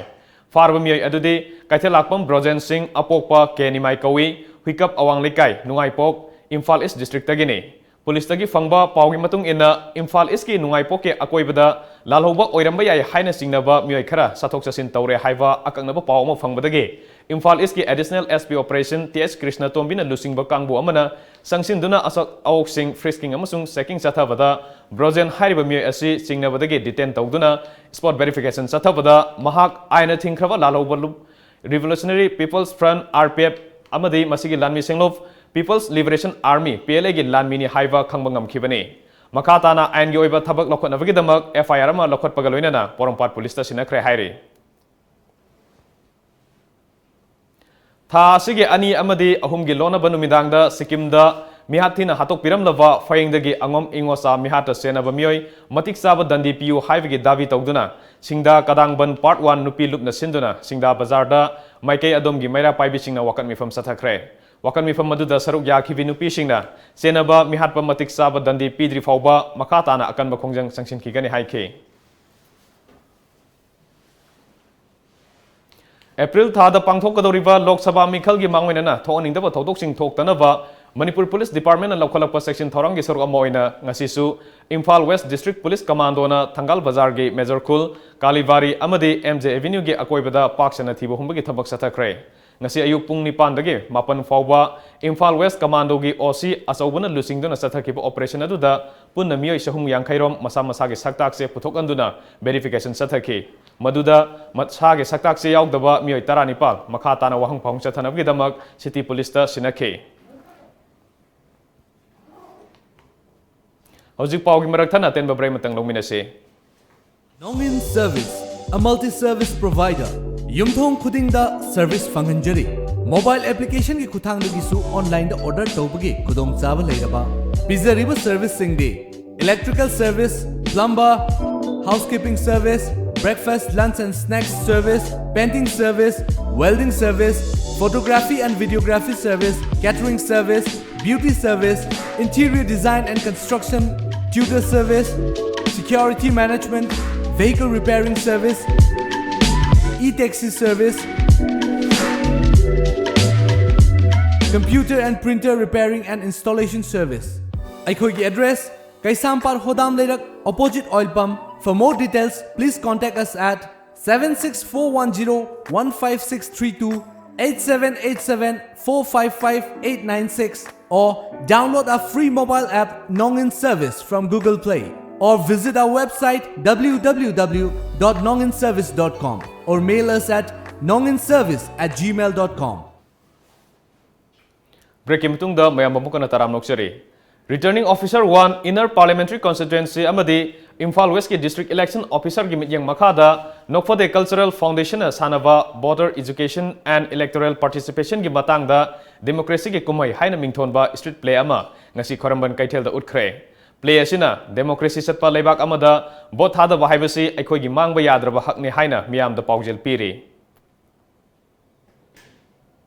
ꯐꯥꯔꯕ ꯃꯤꯑꯣꯏ ꯑꯗꯨꯗꯤ ꯀꯩꯊꯦꯜꯂꯥꯛꯄꯝ ꯕ꯭ꯔꯣꯖꯦꯟ ꯁꯤꯡ, ꯑꯄꯣꯛꯄ ꯀꯦ ꯅꯤꯃꯥꯏ ꯀꯧꯏ, ꯍꯨꯏꯀꯞ ꯑꯋꯥꯡ ꯂꯩꯀꯥꯏ, ꯅꯨꯡꯉꯥꯏꯄꯣꯛ, ꯏꯝꯐꯥꯜ ꯏꯁ ꯗꯤꯁꯇ꯭ꯔꯤꯛꯇꯒꯤꯅꯤ꯫ ꯄꯨꯂꯤꯁꯇꯒꯤ ꯐꯪꯕ ꯄꯥꯎꯒꯤ ꯃꯇꯨꯡ ꯏꯟꯅ, ꯏꯝꯐꯥꯜ ꯏꯁꯀꯤ ꯅꯨꯡꯉꯥꯏꯄꯣꯛꯀꯤ ꯑꯀꯣꯏꯕꯗ ꯂꯥꯜꯍꯧꯕ ꯑꯣꯏꯔꯝꯕ ꯌꯥꯏ ꯍꯥꯏꯅ ꯆꯤꯡꯅꯕ ꯃꯤꯑꯣꯏ ꯈꯔ ꯆꯠꯊꯣꯛ ꯆꯠꯁꯤꯟ ꯇꯧꯔꯦ ꯍꯥꯏꯕ ꯑꯀꯛꯅꯕ ꯄꯥꯎ ꯑꯃ ꯐꯪꯕꯗꯒꯤ ꯏꯝꯐꯥꯜ ꯏꯁꯀꯤ additional S P operation T H ꯀ꯭ꯔꯤꯁꯅꯇꯣꯝꯕꯤꯅ ꯂꯨꯆꯤꯡꯕ ꯀꯥꯡꯕꯨ ꯑꯃꯅ ꯆꯪꯁꯤꯟꯗꯨꯅ ꯑꯁꯣꯛ ꯑꯋꯣꯛꯁꯤꯡ ꯐ꯭ꯔꯤꯁꯀꯤꯡ ꯑꯃꯁꯨꯡ ꯆꯦꯀꯤꯡ ꯆꯠꯊꯕꯗ ꯕ꯭ꯔꯣꯖꯦꯟ ꯍꯥꯏꯔꯤꯕ ꯃꯤꯑꯣꯏ ꯑꯁꯤ ꯆꯤꯡꯅꯕꯗꯒꯤ ꯗꯤꯇꯦꯟ ꯇꯧꯗꯨꯅ ꯁ꯭ꯄꯣꯠ ꯚꯦꯔꯤꯐꯤꯀꯦꯁꯟ ꯆꯠꯊꯕꯗ ꯃꯍꯥꯛ ꯑꯥꯏꯟꯅ ꯊꯤꯡꯈ꯭ꯔꯕ ꯂꯥꯜꯍꯧꯕ ꯂꯨꯞ-, revolutionary peoples front, R P F, ꯑꯃꯗꯤ ꯃꯁꯤꯒꯤ ꯂꯥꯟꯃꯤ ꯁꯦꯡꯂꯣꯞ peoples liberation army, P L ꯑꯦꯒꯤ ꯂꯥꯟꯃꯤꯅꯤ ꯍꯥꯏꯕ ꯈꯪꯕ ꯉꯝꯈꯤꯕꯅꯤ꯫ ꯃꯈꯥ ꯇꯥꯅ ꯑꯥꯏꯟꯒꯤ ꯑꯣꯏꯕ ꯊꯕꯛ ꯂꯧꯈꯠꯅꯕꯒꯤꯗꯃꯛ ꯑꯦꯐ ꯑꯥꯏ ꯑꯥꯔ ꯑꯃ ꯂꯧꯈꯠꯄꯒ ꯂꯣꯏꯅꯅ ꯄꯣꯔꯣꯝꯄꯥꯠ ꯄꯨꯂꯤꯁꯇ ꯁꯤꯟꯅꯈ꯭ꯔꯦ ꯍꯥꯏꯔꯤ꯫ ꯊꯥ ꯑꯁꯤꯒꯤ ꯑꯅꯤ ꯑꯃꯗꯤ ꯑꯍꯨꯝꯒꯤ ꯂꯣꯟꯅꯕ ꯅꯨꯃꯤꯗꯥꯡꯗ ꯁꯤꯛꯀꯤꯝꯗ ꯃꯤꯍꯥꯠ ꯊꯤꯅ ꯍꯥꯠꯇꯣꯛꯄꯤꯔꯝꯂꯕ ꯐꯌꯦꯡꯗꯒꯤ ꯑꯉꯣꯝ ꯏꯉꯣꯆꯥ ꯃꯤꯍꯥꯠꯇ ꯆꯦꯟꯅꯕ ꯃꯤꯑꯣꯏ ꯃꯇꯤꯛ ꯆꯥꯕ ꯗꯟꯗꯤ ꯄꯤꯌꯨ ꯍꯥꯏꯕꯒꯤ ꯗꯥꯕꯤ ꯇꯧꯗꯨꯅ ꯁꯤꯡꯗꯥ ꯀꯗꯥꯡꯕꯟ ꯄꯥꯔꯠ ꯋꯥꯟ ꯅꯨꯄꯤ ꯂꯨꯞꯅ ꯁꯤꯟꯗꯨꯅ ꯁꯤꯡꯗꯥ ꯕꯖꯥꯔꯗ ꯃꯥꯏꯀꯩ ꯑꯗꯣꯝꯒꯤ ꯃꯩꯔꯥ ꯄꯥꯏꯕꯤꯁꯤꯡꯅ ꯋꯥꯀꯠ ꯃꯤꯐꯝ ꯆꯠꯊꯈ꯭ꯔꯦ꯫ ꯋꯥꯀꯠ ꯃꯤꯐꯝ ꯑꯗꯨꯗ ꯁꯔꯨꯛ ꯌꯥꯈꯤꯕꯤ ꯅꯨꯄꯤꯁꯤꯡꯅ ꯆꯦꯟꯅꯕ ꯃꯤꯍꯥꯠꯄ ꯃꯇꯤꯛ ꯆꯥꯕ ꯗꯟꯗꯤ ꯄꯤꯗ꯭ꯔꯤ ꯐꯥꯎꯕ ꯃꯈꯥ ꯇꯥꯅ ꯑꯀꯟꯕ ꯈꯣꯡꯖꯪ ꯆꯪꯁꯤꯟꯈꯤꯒꯅꯤ ꯍꯥꯏꯈꯤ꯫ ꯑꯦꯄ꯭ꯔꯤꯜ ꯊꯥꯗ ꯄꯥꯡꯊꯣꯛꯀꯗꯧꯔꯤꯕ ꯂꯣꯛ ꯁꯚꯥ ꯃꯤꯈꯜꯒꯤ ꯃꯥꯡꯑꯣꯏꯅꯅ ꯊꯣꯛꯍꯟꯅꯤꯡꯗꯕ ꯊꯧꯗꯣꯛꯁꯤꯡ ꯊꯣꯛꯇꯅꯕ ꯃꯅꯤꯄꯨꯔ ꯄꯨꯂꯤꯁ ꯗꯤꯄꯥꯔꯠꯃꯦꯟꯠꯅ ꯂꯧꯈꯠꯂꯛꯄ ꯆꯦꯛꯁꯤꯟ ꯊꯧꯔꯥꯡꯒꯤ ꯁꯔꯨꯛ ꯑꯃ ꯑꯣꯏꯅ ꯉꯁꯤꯁꯨ ꯏꯝꯐꯥꯜ ꯋꯦꯁ꯭ꯠ ꯗꯤꯁꯇ꯭ꯔꯤꯛ ꯄꯨꯂꯤꯁ ꯀꯃꯥꯟꯗꯣꯅ ꯊꯪꯒꯥꯜ ꯕꯖꯥꯔꯒꯤ ꯃꯦꯖꯔ ꯈꯨꯜ, ꯀꯥꯂꯤꯕꯥꯔꯤ ꯑꯃꯗꯤ ꯑꯦꯝ ꯖꯦ ꯑꯦꯚꯦꯅ꯭ꯌꯨꯒꯤ ꯑꯀꯣꯏꯕꯗ ꯄꯥꯛ ꯁꯟꯅ ꯊꯤꯕ ꯍꯨꯝꯕꯒꯤ ꯊꯕꯛ ꯆꯠꯊꯈ꯭ꯔꯦ꯫ ꯉꯁꯤ ꯑꯌꯨꯛ ꯄꯨꯡ ꯅꯤꯄꯥꯟꯗꯒꯤ ꯃꯥꯄꯟ ꯐꯥꯎꯕ ꯏꯝꯐꯥꯜ ꯋꯦꯁ꯭ꯠ ꯀꯃꯥꯟꯗꯣꯒꯤ ꯑꯣ ꯁꯤ ꯑꯆꯧꯕꯅ ꯂꯨꯆꯤꯡꯗꯨꯅ ꯆꯠꯊꯈꯤꯕ ꯑꯣꯄꯔꯦꯁꯟ ꯑꯗꯨꯗ ꯄꯨꯟꯅ ꯃꯤꯑꯣꯏ ꯆꯍꯨꯝ ꯌꯥꯡꯈꯩ ꯔꯣꯝ ꯃꯁꯥ ꯃꯁꯥꯒꯤ ꯁꯛꯇꯥꯛꯁꯦ ꯄꯨꯊꯣꯛꯍꯟꯗꯨꯅ ꯚꯦꯔꯤꯐꯤꯀꯦꯁꯟ ꯆꯠꯊꯈꯤ꯫ ꯃꯗꯨꯗ ꯃꯁꯥꯒꯤ ꯁꯛꯇꯥꯛꯁꯦ ꯌꯥꯎꯗꯕ ꯃꯤꯑꯣꯏ ꯇꯔꯥꯅꯤꯄꯥꯜ ꯃꯈꯥ ꯇꯥꯅ ꯋꯥꯍꯪ ꯐꯥꯎꯍꯪ ꯆꯠꯊꯅꯕꯒꯤꯗꯃꯛ ꯁꯤꯇꯤ ꯄꯨꯂꯤꯁꯇ ꯁꯤꯟꯅꯈꯤ꯫ ꯍꯧꯖꯤꯛ ꯄꯥꯎꯒꯤ ꯃꯔꯛ ꯊꯠꯅ ꯑꯇꯦꯟꯕ ꯕ꯭ꯔꯦꯛ ꯑꯃꯇꯪ ꯂꯧꯃꯤꯟꯅꯁꯤ꯫ Nongin Service, a multi-service provider. ꯌꯨꯝꯊꯣꯡ ꯈꯨꯗꯤꯡꯗ ꯁꯔꯚꯤꯁ ꯐꯪꯍꯟꯖꯔꯤ꯫ ꯃꯣꯕꯥꯏꯜ ꯑꯦꯄ꯭ꯂꯤꯀꯦꯁꯟꯒꯤ ꯈꯨꯠꯊꯥꯡꯗꯒꯤꯁꯨ ꯑꯣꯟꯂꯥꯏꯟꯗ ꯑꯣꯔꯗꯔ ꯇꯧꯕꯒꯤ ꯈꯨꯗꯣꯡꯆꯥꯕ ꯂꯩꯔꯕ꯫ ꯄꯤꯖꯔꯤꯕ ꯁꯔꯚꯤꯁꯁꯤꯡꯗꯤ electrical service, plumber, housekeeping service, breakfast, lunch and snacks service, painting service, welding service, photography and videography service, catering service, beauty service, interior design and construction, tutor service, security management, vehicle repairing service, e-taxi service, computer and printer repairing and installation service. ꯑꯩꯈꯣꯏꯒꯤ address, ꯀꯩꯁꯥꯝꯄꯥꯠ ꯍꯣꯗꯥꯝ ꯂꯩꯔꯛ, opposite oil pump. For more details, please contact us at seven six four one zero one five six three two, eight seven eight seven four five five eight nine six, or download our free mobile app Nongin Service from Google Play, or visit our website w w w dot nonginservice dot com, or mail us at nonginservice at gmail dot com. Breakꯀꯤ ꯃꯇꯨꯡꯗ ꯃꯌꯥꯝ ꯑꯃꯨꯛ ꯍꯟꯅ ꯇꯔꯥꯝꯅ ꯑꯣꯛꯆꯔꯤ꯫ Returning Officer one, Inner Parliamentary Constituency ꯑꯃꯗꯤ ꯏꯝꯐꯥꯜ Westꯀꯤ District Elections Officerꯒꯤ ꯃꯤꯠꯌꯦꯡ ꯃꯈꯥꯗ ꯅꯣꯛꯐꯗꯦ Cultural Foundationꯅ ꯁꯥꯟꯅꯕ Voter Education and Electoral Participationꯒꯤ ꯃꯇꯥꯡꯗ Democracyꯒꯤ ꯀꯨꯝꯍꯩ ꯍꯥꯏꯅ ꯃꯤꯡꯊꯣꯟꯕ street play ꯑꯃ ꯉꯁꯤ ꯈ꯭ꯋꯥꯏꯔꯝꯕꯟ ꯀꯩꯊꯦꯜꯗ ꯎꯠꯈ꯭ꯔꯦ꯫ Play ꯑꯁꯤꯅ democracy ꯆꯠꯄ ꯂꯩꯕꯥꯛ ꯑꯃꯗ vote ꯊꯥꯗꯕ ꯍꯥꯏꯕꯁꯤ ꯑꯩꯈꯣꯏꯒꯤ ꯃꯥꯡꯕ ꯌꯥꯗ꯭ꯔꯕ ꯍꯛꯅꯤ ꯍꯥꯏꯅ ꯃꯤꯌꯥꯝꯗ ꯄꯥꯎꯖꯦꯜ ꯄꯤꯔꯤ꯫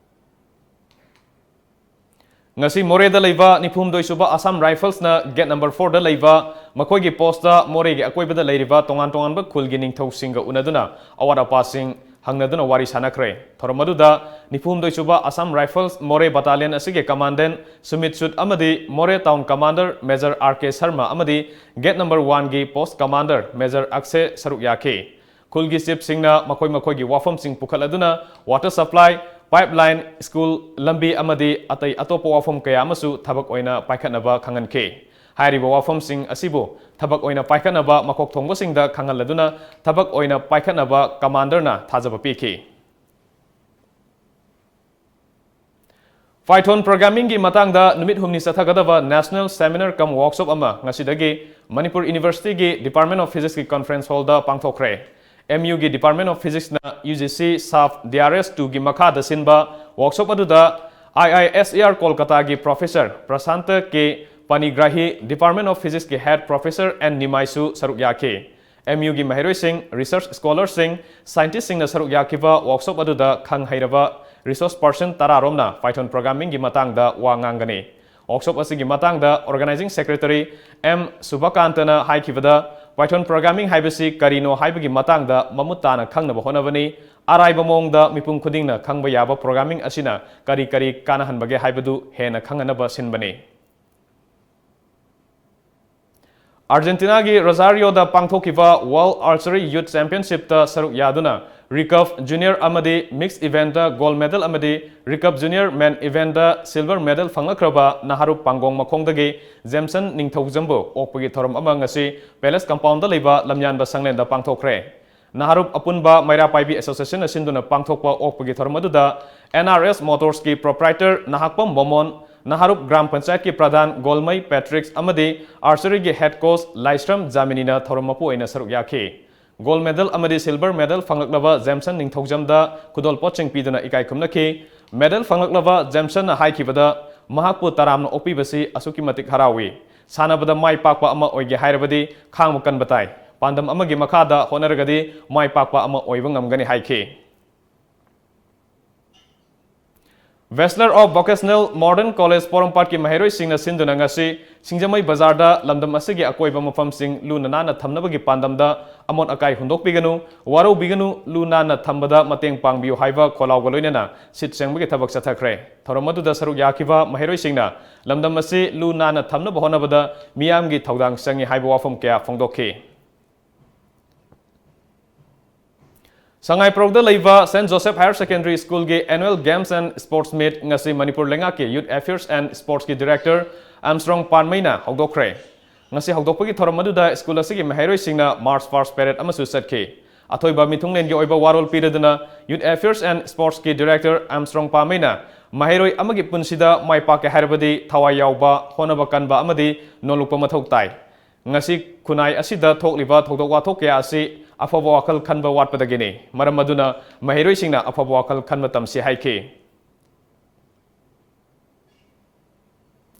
ꯉꯁꯤ ꯃꯣꯔꯦꯗ ꯂꯩꯕ ꯅꯤꯐꯨꯍꯨꯝꯗꯣꯏ ꯁꯨꯕ Assam Riflesꯅ gate number fourꯗ ꯂꯩꯕ ꯃꯈꯣꯏꯒꯤ postꯇ ꯃꯣꯔꯦꯒꯤ ꯑꯀꯣꯏꯕꯗ ꯂꯩꯔꯤꯕ ꯇꯣꯉꯥꯟ ꯇꯣꯉꯥꯟꯕ ꯈꯨꯜꯒꯤ ꯅꯤꯡꯊꯧꯁꯤꯡꯒ ꯎꯅꯗꯨꯅ ꯑꯋꯥꯠ ꯑꯄꯥꯁꯤꯡ ꯍꯪꯅꯗꯨꯅ ꯋꯥꯔꯤ ꯁꯥꯅꯈ꯭ꯔꯦ꯫ ꯊꯧꯔꯝ ꯑꯗꯨꯗ ꯅꯤꯐꯨꯍꯨꯝꯗꯣꯏ ꯁꯨꯕ Assam Rifles ꯃꯣꯔꯦ Battalion ꯑꯁꯤꯒꯤ Commandant ꯁꯨꯃꯤꯠ ꯁꯨꯗ ꯑꯃꯗꯤ ꯃꯣꯔꯦ Town Commander Major R K Sharma ꯑꯃꯗꯤ gate number oneꯒꯤ post commander Major Akshay ꯁꯔꯨꯛ ꯌꯥꯈꯤ꯫ ꯈꯨꯜꯒꯤ chiefꯁꯤꯡꯅ ꯃꯈꯣꯏ ꯃꯈꯣꯏꯒꯤ ꯋꯥꯐꯝꯁꯤꯡ ꯄꯨꯈꯠꯂꯗꯨꯅ water supply, pipeline, school, ꯂꯝꯕꯤ ꯑꯃꯗꯤ ꯑꯇꯩ ꯑꯇꯣꯞꯄ ꯋꯥꯐꯝ ꯀꯌꯥ ꯑꯃꯁꯨ ꯊꯕꯛ ꯑꯣꯏꯅ ꯄꯥꯏꯈꯠꯅꯕ ꯈꯪꯍꯟꯈꯤ꯫ ꯍꯥꯏꯔꯤꯕ ꯋꯥꯐꯝꯁꯤꯡ ꯑꯁꯤꯕꯨ ꯊꯕꯛ ꯑꯣꯏꯅ ꯄꯥꯏꯈꯠꯅꯕ ꯃꯀꯣꯛ ꯊꯣꯡꯕꯁꯤꯡꯗ ꯈꯪꯍꯜꯂꯗꯨꯅ ꯊꯕꯛ ꯑꯣꯏꯅ ꯄꯥꯏꯈꯠꯅꯕ Commanderꯅ ꯊꯥꯖꯕ ꯄꯤꯈꯤ꯫ Python programmingꯒꯤ ꯃꯇꯥꯡꯗ ꯅꯨꯃꯤꯠ ꯍꯨꯝꯅꯤ ꯆꯠꯊꯒꯗꯕ National Seminar cum Workshop ꯑꯃ ꯉꯁꯤꯗꯒꯤ Manipur Universityꯒꯤ Department of Physicsꯀꯤ conference hallꯗ ꯄꯥꯡꯊꯣꯛꯈ꯭ꯔꯦ꯫ MUꯒꯤ Department of Physicsꯅ UGC SAFF DRS twoꯒꯤ ꯃꯈꯥꯗ ꯁꯤꯟꯕ workshop ꯑꯗꯨꯗ IISER ꯀꯣꯜꯀꯇꯥꯒꯤ Professor Prasanta K Panigrahi, Department of Physicsꯀꯤ Head Professor ꯑꯦꯟ ꯅꯤꯃꯥꯏꯁꯨ ꯁꯔꯨꯛ ꯌꯥꯈꯤ꯫ MUꯒꯤ ꯃꯍꯩꯔꯣꯏꯁꯤꯡ, research scholarꯁꯤꯡ, scientistꯁꯤꯡꯅ ꯁꯔꯨꯛ ꯌꯥꯈꯤꯕ workshop ꯑꯗꯨꯗ ꯈꯪ ꯍꯩꯔꯕ resource person ꯇꯔꯥꯔꯣꯝꯅ Python programmingꯒꯤ ꯃꯇꯥꯡꯗ ꯋꯥ ꯉꯥꯡꯒꯅꯤ꯫ ꯋꯥꯔꯛꯁꯣꯞ ꯑꯁꯤꯒꯤ ꯃꯇꯥꯡꯗ Organizing Secretary M ꯁꯨꯕꯀꯥꯟꯇꯅ ꯍꯥꯏꯈꯤꯕꯗ, Python programming ꯍꯥꯏꯕꯁꯤ ꯀꯔꯤꯅꯣ ꯍꯥꯏꯕꯒꯤ ꯃꯇꯥꯡꯗ ꯃꯃꯨꯠ ꯇꯥꯅ ꯈꯪꯅꯕ ꯍꯣꯠꯅꯕꯅꯤ꯫ ꯑꯔꯥꯏꯕ ꯃꯑꯣꯡꯗ ꯃꯤꯄꯨꯝ ꯈꯨꯗꯤꯡꯅ ꯈꯪꯕ ꯌꯥꯕ programming ꯑꯁꯤꯅ ꯀꯔꯤ ꯀꯔꯤ ꯀꯥꯟꯅꯍꯟꯕꯒꯦ ꯍꯥꯏꯕꯗꯨ ꯍꯦꯟꯅ ꯈꯪꯍꯟꯅꯕ ꯁꯤꯟꯕꯅꯤ꯫ ꯑꯥꯔꯖꯦꯟꯇꯤꯅꯥꯒꯤ ꯔꯣꯖꯥꯔꯤꯌꯣꯗ ꯄꯥꯡꯊꯣꯛꯈꯤꯕ World Archery Youth Championshipꯇ ꯁꯔꯨꯛ ꯌꯥꯗꯨꯅ recurve junior ꯑꯃꯗꯤ mixed eventꯇ gold medal ꯑꯃꯗꯤ recurve junior men eventꯇ silver medal ꯐꯪꯂꯛꯈ꯭ꯔꯕ ꯅꯍꯥꯔꯨꯞ ꯄꯥꯡꯒꯣꯡ ꯃꯈꯣꯡꯗꯒꯤ ꯖꯦꯝꯁꯟ ꯅꯤꯡꯊꯧꯖꯝꯕꯨ ꯑꯣꯛꯄꯒꯤ ꯊꯧꯔꯝ ꯑꯃ ꯉꯁꯤ Palace Compoundꯗ ꯂꯩꯕ ꯂꯝꯌꯥꯟꯕ ꯁꯪꯂꯦꯟꯗ ꯄꯥꯡꯊꯣꯛꯈ꯭ꯔꯦ꯫ ꯅꯍꯥꯔꯨꯞ ꯑꯄꯨꯟꯕ ꯃꯩꯔꯥ ꯄꯥꯏꯕꯤ Associationꯅ ꯁꯤꯟꯗꯨꯅ ꯄꯥꯡꯊꯣꯛꯄ ꯑꯣꯛꯄꯒꯤ ꯊꯧꯔꯝ ꯑꯗꯨꯗ N R S Motorsꯀꯤ proprietor ꯅꯍꯥꯛꯄꯝ ꯃꯣꯃꯣꯟ, ꯅꯍꯥꯔꯨꯞ ꯒ꯭ꯔꯥꯝ ꯄꯟꯆꯥꯌꯠꯀꯤ ꯄ꯭ꯔꯙꯥꯟ ꯒꯣꯜꯃꯩ ꯄꯦꯇ꯭ꯔꯤꯛꯁ ꯑꯃꯗꯤ Archeryꯒꯤ head coach ꯂꯥꯏꯁ꯭ꯔꯝ ꯖꯥꯃꯤꯅꯤꯅ ꯊꯧꯔꯝ ꯃꯄꯨ ꯑꯣꯏꯅ ꯁꯔꯨꯛ ꯌꯥꯈꯤ꯫ Gold medal ꯑꯃꯗꯤ silver medal ꯐꯪꯂꯛꯂꯕ ꯖꯦꯝꯁꯟ ꯅꯤꯡꯊꯧꯖꯝꯗ ꯈꯨꯗꯣꯜ ꯄꯣꯠꯁꯤꯡ ꯄꯤꯗꯨꯅ ꯏꯀꯥꯏ ꯈꯨꯝꯅꯈꯤ꯫ Medal ꯐꯪꯂꯛꯂꯕ ꯖꯦꯝꯁꯟꯅ ꯍꯥꯏꯈꯤꯕꯗ, ꯃꯍꯥꯛꯄꯨ ꯇꯔꯥꯝꯅ ꯑꯣꯛꯄꯤꯕꯁꯤ ꯑꯁꯨꯛꯀꯤ ꯃꯇꯤꯛ ꯍꯔꯥꯎꯏ꯫ ꯁꯥꯟꯅꯕꯗ ꯃꯥꯏ ꯄꯥꯛꯄ ꯑꯃ ꯑꯣꯏꯒꯦ ꯍꯥꯏꯔꯕꯗꯤ ꯈꯥꯡꯕ ꯀꯟꯕ ꯇꯥꯏ꯫ ꯄꯥꯟꯗꯝ ꯑꯃꯒꯤ ꯃꯈꯥꯗ ꯍꯣꯠꯅꯔꯒꯗꯤ ꯃꯥꯏ ꯄꯥꯛꯄ ꯑꯃ ꯑꯣꯏꯕ ꯉꯝꯒꯅꯤ ꯍꯥꯏꯈꯤ꯫ Bachelor of Vocational Modern College ꯄꯣꯔꯣꯝꯄꯥꯠꯀꯤ ꯃꯍꯩꯔꯣꯏꯁꯤꯡꯅ ꯁꯤꯟꯗꯨꯅ ꯉꯁꯤ ꯁꯤꯡꯖꯃꯩ ꯕꯖꯥꯔꯗ ꯂꯝꯗꯝ ꯑꯁꯤꯒꯤ ꯑꯀꯣꯏꯕ ꯃꯐꯝꯁꯤꯡ ꯂꯨꯅ ꯅꯥꯟꯅ ꯊꯝꯅꯕꯒꯤ ꯄꯥꯟꯗꯝꯗ "ꯑꯃꯣꯠ ꯑꯀꯥꯏ ꯍꯨꯟꯗꯣꯛꯄꯤꯒꯅꯨ, ꯋꯥꯔꯧꯕꯤꯒꯅꯨ, ꯂꯨ ꯅꯥꯟꯅ ꯊꯝꯕꯗ ꯃꯇꯦꯡ ꯄꯥꯡꯕꯤꯌꯨ" ꯍꯥꯏꯕ ꯈꯣꯜꯂꯥꯎꯒ ꯂꯣꯏꯅꯅ ꯁꯤꯠ ꯁꯦꯡꯕꯒꯤ ꯊꯕꯛ ꯆꯠꯊꯈ꯭ꯔꯦ꯫ ꯊꯧꯔꯝ ꯑꯗꯨꯗ ꯁꯔꯨꯛ ꯌꯥꯈꯤꯕ ꯃꯍꯩꯔꯣꯏꯁꯤꯡꯅ ꯂꯝꯗꯝ ꯑꯁꯤ ꯂꯨ ꯅꯥꯟꯅ ꯊꯝꯅꯕ ꯍꯣꯠꯅꯕꯗ ꯃꯤꯌꯥꯝꯒꯤ ꯊꯧꯗꯥꯡ ꯆꯪꯏ ꯍꯥꯏꯕ ꯋꯥꯐꯝ ꯀꯌꯥ ꯐꯣꯡꯗꯣꯛꯈꯤ꯫ ꯁꯉꯥꯏꯄ꯭ꯔꯧꯗ ꯂꯩꯕ Saint Joseph Higher Secondary Schoolꯒꯤ Annual Games and Sports Meet ꯉꯁꯤ ꯃꯅꯤꯄꯨꯔ ꯂꯩꯉꯥꯛꯀꯤ Youth Affairs and Sportsꯀꯤ Director ꯑꯥꯝꯁ꯭ꯇ꯭ꯔꯣꯡ ꯄꯥꯟꯃꯩꯅ ꯍꯧꯗꯣꯛꯈ꯭ꯔꯦ꯫ ꯉꯁꯤ ꯍꯧꯗꯣꯛꯄꯒꯤ ꯊꯧꯔꯝ ꯑꯗꯨꯗ ꯁ꯭ꯀꯨꯜ ꯑꯁꯤꯒꯤ ꯃꯍꯩꯔꯣꯏꯁꯤꯡꯅ March Past Parade ꯑꯃꯁꯨ ꯆꯠꯈꯤ꯫ ꯑꯊꯣꯏꯕ ꯃꯤꯊꯨꯡꯂꯦꯟꯒꯤ ꯑꯣꯏꯕ ꯋꯥꯔꯣꯜ ꯄꯤꯔꯗꯨꯅ Youth Affairs and Sportsꯀꯤ Director ꯑꯥꯝꯁ꯭ꯇ꯭ꯔꯣꯡ ꯄꯥꯟꯃꯩꯅ ꯃꯍꯩꯔꯣꯏ ꯑꯃꯒꯤ ꯄꯨꯟꯁꯤꯗ ꯃꯥꯏ ꯄꯥꯛꯀꯦ ꯍꯥꯏꯔꯕꯗꯤ ꯊꯋꯥꯏ ꯌꯥꯎꯕ, ꯍꯣꯠꯅꯕ ꯀꯟꯕ ꯑꯃꯗꯤ ꯅꯣꯂꯨꯛꯄ ꯃꯊꯧ ꯇꯥꯏ꯫ ꯉꯁꯤ ꯈꯨꯟꯅꯥꯏ ꯑꯁꯤꯗ ꯊꯣꯛꯂꯤꯕ ꯊꯧꯗꯣꯛ ꯋꯥꯊꯣꯛ ꯀꯌꯥ ꯑꯁꯤ ꯑꯐꯕ ꯋꯥꯈꯜ ꯈꯟꯕ ꯋꯥꯠꯄꯗꯒꯤꯅꯤ꯫ ꯃꯔꯝ ꯑꯗꯨꯅ ꯃꯍꯩꯔꯣꯏꯁꯤꯡꯅ ꯑꯐꯕ ꯋꯥꯈꯜ ꯈꯟꯕ ꯇꯝꯁꯤ ꯍꯥꯏꯈꯤ꯫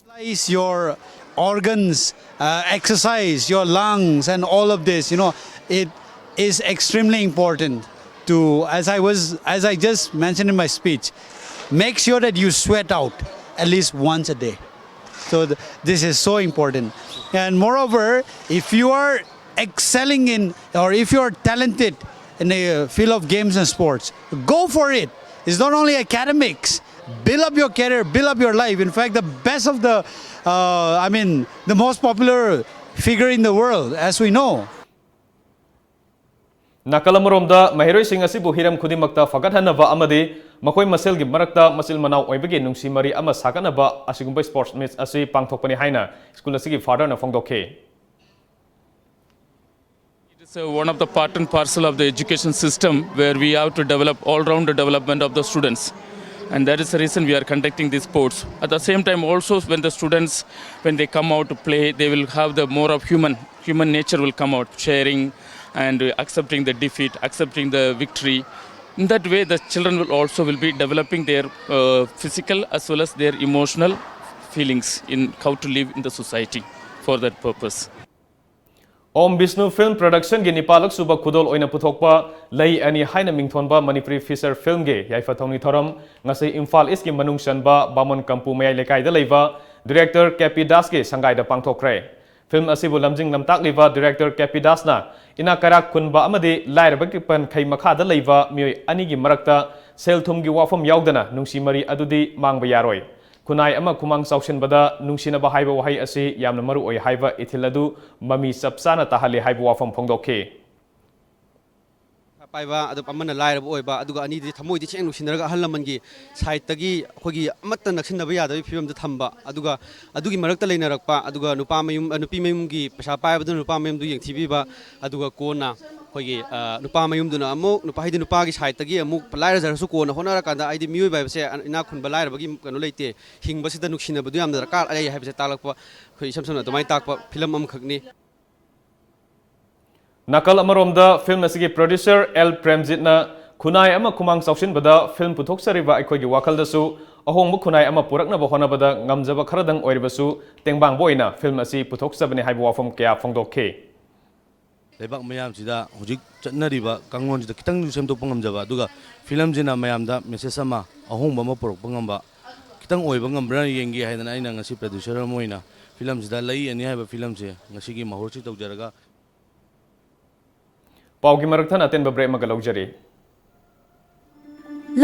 Utilize your organs, uh, exercise your lungs and all of this, you know, it is extremely important to, as I was, as I just mentioned in my speech, make sure that you sweat out at least once a day. So th- this is so important. And moreover, if you are excelling in, or if you are talented in the field of games and sports, go for it. It's not only academics. Build up your career, build up your life. In fact, the best of the, uh, I mean, the most popular figure in the world, as we know. ꯅꯥꯀꯜ ꯑꯃꯔꯣꯝꯗ, ꯃꯍꯩꯔꯣꯏꯁꯤꯡ ꯑꯁꯤꯕꯨ ꯍꯤꯔꯝ ꯈꯨꯗꯤꯡꯃꯛꯇ ꯐꯒꯠꯍꯟꯅꯕ ꯑꯃꯗꯤ ꯃꯈꯣꯏ ꯃꯁꯦꯜꯒꯤ ꯃꯔꯛꯇ ꯃꯆꯤꯜ ꯃꯅꯥꯎ ꯑꯣꯏꯕꯒꯤ ꯅꯨꯡꯁꯤ ꯃꯔꯤ ꯑꯃ ꯁꯥꯒꯠꯅꯕ ꯑꯁꯤꯒꯨꯝꯕ ꯁ꯭ꯄꯣꯔꯠꯁ ꯃꯤꯠꯁ ꯑꯁꯤ ꯄꯥꯡꯊꯣꯛꯄꯅꯤ ꯍꯥꯏꯅ ꯁ꯭ꯀꯨꯜ ꯑꯁꯤꯒꯤ ꯐꯥꯗꯔꯅ ꯐꯣꯡꯗꯣꯛꯈꯤ꯫ It is uh, one of the part and parcel of the education system where we have to develop all round development of the students. And that is the reason we are conducting these sports. At the same time, also when the students, when they come out to play, they will have the more of human, human nature will come out, sharing and uh, accepting the defeat, accepting the victory. In that way, the children will also will be developing their uh, physical as well as their emotional feelings in how to live in the society for that purpose. Om Bishnu film ꯄ꯭ꯔꯗꯛꯁꯟꯒꯤ ꯅꯤꯄꯥꯜꯂꯛ ꯁꯨꯕ ꯈꯨꯗꯣꯜ ꯑꯣꯏꯅ ꯄꯨꯊꯣꯛꯄ ꯂꯩ ꯑꯅꯤ ꯍꯥꯏꯅ ꯃꯤꯡꯊꯣꯟꯕ ꯃꯅꯤꯄꯨꯔꯤ ꯐꯤꯆꯔ ꯐꯤꯜꯝꯒꯤ ꯌꯥꯏꯐ ꯊꯧꯅꯤ ꯊꯧꯔꯝ ꯉꯁꯤ ꯏꯝꯐꯥꯜ ꯏꯁꯀꯤ ꯃꯅꯨꯡ ꯆꯟꯕ ꯕꯥꯃꯣꯟ ꯀꯝꯄꯨ ꯃꯌꯥꯏ ꯂꯩꯀꯥꯏꯗ ꯂꯩꯕ ꯗꯤꯔꯦꯛꯇꯔ ꯀꯦ ꯄꯤ ꯗꯥꯁꯀꯤ ꯁꯪꯒꯥꯏꯗ ꯄꯥꯡꯊꯣꯛꯈ꯭ꯔꯦ꯫ ꯐꯤꯜꯝ ꯑꯁꯤꯕꯨ ꯂꯝꯖꯤꯡ ꯂꯝꯇꯥꯛꯂꯤꯕ ꯗꯤꯔꯦꯛꯇꯔ ꯀꯦ ꯄꯤ ꯗꯥꯁꯅ ꯏꯅꯥꯛ ꯀꯩꯔꯥꯛ ꯈꯨꯟꯕ ꯑꯃꯗꯤ ꯂꯥꯏꯔꯕꯒꯤ ꯄꯟꯈꯩ ꯃꯈꯥꯗ ꯂꯩꯕ ꯃꯤꯑꯣꯏ ꯑꯅꯤꯒꯤ ꯃꯔꯛꯇ ꯁꯦꯜ ꯊꯨꯝꯒꯤ ꯋꯥꯐꯝ ꯌꯥꯎꯗꯅ ꯅꯨꯡꯁꯤ ꯃꯔꯤ ꯑꯗꯨꯗꯤ ꯃꯥꯡꯕ ꯌꯥꯔꯣꯏ꯫ ꯈꯨꯟꯅꯥꯏ ꯑꯃ ꯈꯨꯃꯥꯡ ꯆꯥꯎꯁꯤꯟꯕꯗ ꯅꯨꯡꯁꯤꯅꯕ ꯍꯥꯏꯕ ꯋꯥꯍꯩ ꯑꯁꯤ ꯌꯥꯝꯅ ꯃꯔꯨ ꯑꯣꯏ ꯍꯥꯏꯕ ꯏꯊꯤꯜ ꯑꯗꯨ ꯃꯃꯤ ꯆꯞ ꯆꯥꯅ ꯇꯥꯍꯜꯂꯤ ꯍꯥꯏꯕ ꯋꯥꯐꯝ ꯐꯣꯡꯗꯣꯛꯈꯤ꯫ ꯄꯥꯏꯕ ꯑꯗꯨ ꯑꯃꯅ ꯂꯥꯏꯔꯕ ꯑꯣꯏꯕ ꯑꯗꯨꯒ ꯑꯅꯤꯗꯤ ꯊꯃꯣꯏꯗꯤ ꯁꯦꯡ ꯅꯨꯡꯁꯤꯅꯔꯒ ꯑꯍꯜ ꯂꯃꯟꯒꯤ ꯁꯥꯏꯠꯇꯒꯤ ꯑꯩꯈꯣꯏꯒꯤ ꯑꯃꯠꯇ ꯅꯛꯁꯤꯟꯅꯕ ꯌꯥꯗꯕꯒꯤ ꯐꯤꯕꯝꯗ ꯊꯝꯕ ꯑꯗꯨꯒ ꯑꯗꯨꯒꯤ ꯃꯔꯛꯇ ꯂꯩꯅꯔꯛꯄ ꯑꯗꯨꯒ ꯅꯨꯄꯥ ꯃꯌꯨꯝ ꯅꯨꯄꯤ ꯃꯌꯨꯝꯒꯤ ꯄꯩꯁꯥ ꯄꯥꯏꯕꯗꯨꯅ ꯅꯨꯄꯥ ꯃꯌꯨꯝꯗꯨ ꯌꯦꯡꯊꯤꯕꯤꯕ ꯑꯗꯨꯒ ꯀꯣꯟꯅ ꯑꯩꯈꯣꯏꯒꯤ ꯅꯨꯄꯥ ꯃꯌꯨꯝꯗꯨꯅ ꯑꯃꯨꯛ ꯅꯨꯄꯥ ꯍꯥꯏꯗꯤ ꯅꯨꯄꯥꯒꯤ ꯁꯥꯏꯠꯇꯒꯤ ꯑꯃꯨꯛ ꯂꯥꯏꯔꯖꯔꯁꯨ ꯀꯣꯟꯅ ꯍꯣꯠꯅꯔꯀꯥꯟꯗ ꯍꯥꯏꯗꯤ ꯃꯤꯑꯣꯏꯕ ꯍꯥꯏꯕꯁꯦ ꯏꯅꯥꯛ ꯈꯨꯟꯕ ꯂꯥꯏꯔꯕꯒꯤ ꯀꯩꯅꯣ ꯂꯩꯇꯦ꯫ ꯍꯤꯡꯕꯁꯤꯗ ꯅꯨꯡꯁꯤꯅꯕꯗꯨ ꯌꯥꯝꯅ ꯗꯔꯀꯥꯔ ꯂꯩ ꯍꯥꯏꯕꯁꯦ ꯇꯥꯛꯂꯛꯄ ꯑꯩꯈꯣꯏ ꯏꯁꯝ ꯁꯝꯅ ꯑꯗꯨꯃꯥꯏꯅ ꯇꯥꯛꯄ ꯐꯤꯂꯝ ꯑꯃꯈꯛꯅꯤ꯫ ꯅꯥꯀꯜ ꯑꯃꯔꯣꯝꯗ ꯐꯤꯜꯝ ꯑꯁꯤꯒꯤ ꯄ꯭ꯔꯣꯗ꯭ꯌꯨꯁꯔ ꯑꯦꯜ ꯄ꯭ꯔꯦꯝꯖꯤꯠꯅ ꯈꯨꯟꯅꯥꯏ ꯑꯃ ꯈꯨꯃꯥꯡ ꯆꯥꯎꯁꯤꯟꯕꯗ ꯐꯤꯜꯝ ꯄꯨꯊꯣꯛꯆꯔꯤꯕ ꯑꯩꯈꯣꯏꯒꯤ ꯋꯥꯈꯜꯗꯁꯨ ꯑꯍꯣꯡꯕ ꯈꯨꯟꯅꯥꯏ ꯑꯃ ꯄꯨꯔꯛꯅꯕ ꯍꯣꯠꯅꯕꯗ ꯉꯝꯖꯕ ꯈꯔꯗꯪ ꯑꯣꯏꯔꯕꯁꯨ ꯇꯦꯡꯕꯥꯡꯕ ꯑꯣꯏꯅ ꯐꯤꯜꯝ ꯑꯁꯤ ꯄꯨꯊꯣꯛꯆꯕꯅꯤ ꯍꯥꯏꯕ ꯋꯥꯐꯝ ꯀꯌꯥ ꯐꯣꯡꯗꯣꯛꯈꯤ꯫ ꯂꯩꯕꯥꯛ ꯃꯌꯥꯝꯁꯤꯗ ꯍꯧꯖꯤꯛ ꯆꯠꯅꯔꯤꯕ ꯀꯥꯡꯂꯣꯟꯁꯤꯗ ꯈꯤꯇꯪꯁꯨ ꯁꯦꯝꯗꯣꯛꯄ ꯉꯝꯖꯕ, ꯑꯗꯨꯒ ꯐꯤꯂꯝꯁꯤꯅ ꯃꯌꯥꯝꯗ ꯃꯦꯁꯦꯖ ꯑꯃ, ꯑꯍꯣꯡꯕ ꯑꯃ ꯄꯨꯔꯛꯄ ꯉꯝꯕ, ꯈꯤꯇꯪ ꯑꯣꯏꯕ ꯉꯝꯕ꯭ꯔꯥ ꯌꯦꯡꯒꯦ ꯍꯥꯏꯗꯅ ꯑꯩꯅ ꯉꯁꯤ producer ꯑꯃ ꯑꯣꯏꯅ ꯐꯤꯂꯝꯁꯤꯗ ꯂꯩ ꯑꯅꯤ ꯍꯥꯏꯕ ꯐꯤꯂꯝꯁꯦ ꯉꯁꯤꯒꯤ ꯃꯍꯨꯠꯁꯤ ꯇꯧꯖꯔꯒ ꯄꯥꯎꯒꯤ ꯃꯔꯛ ꯊꯠꯅ ꯑꯇꯦꯟꯕ break ꯑꯃꯒ ꯂꯧꯖꯔꯤ꯫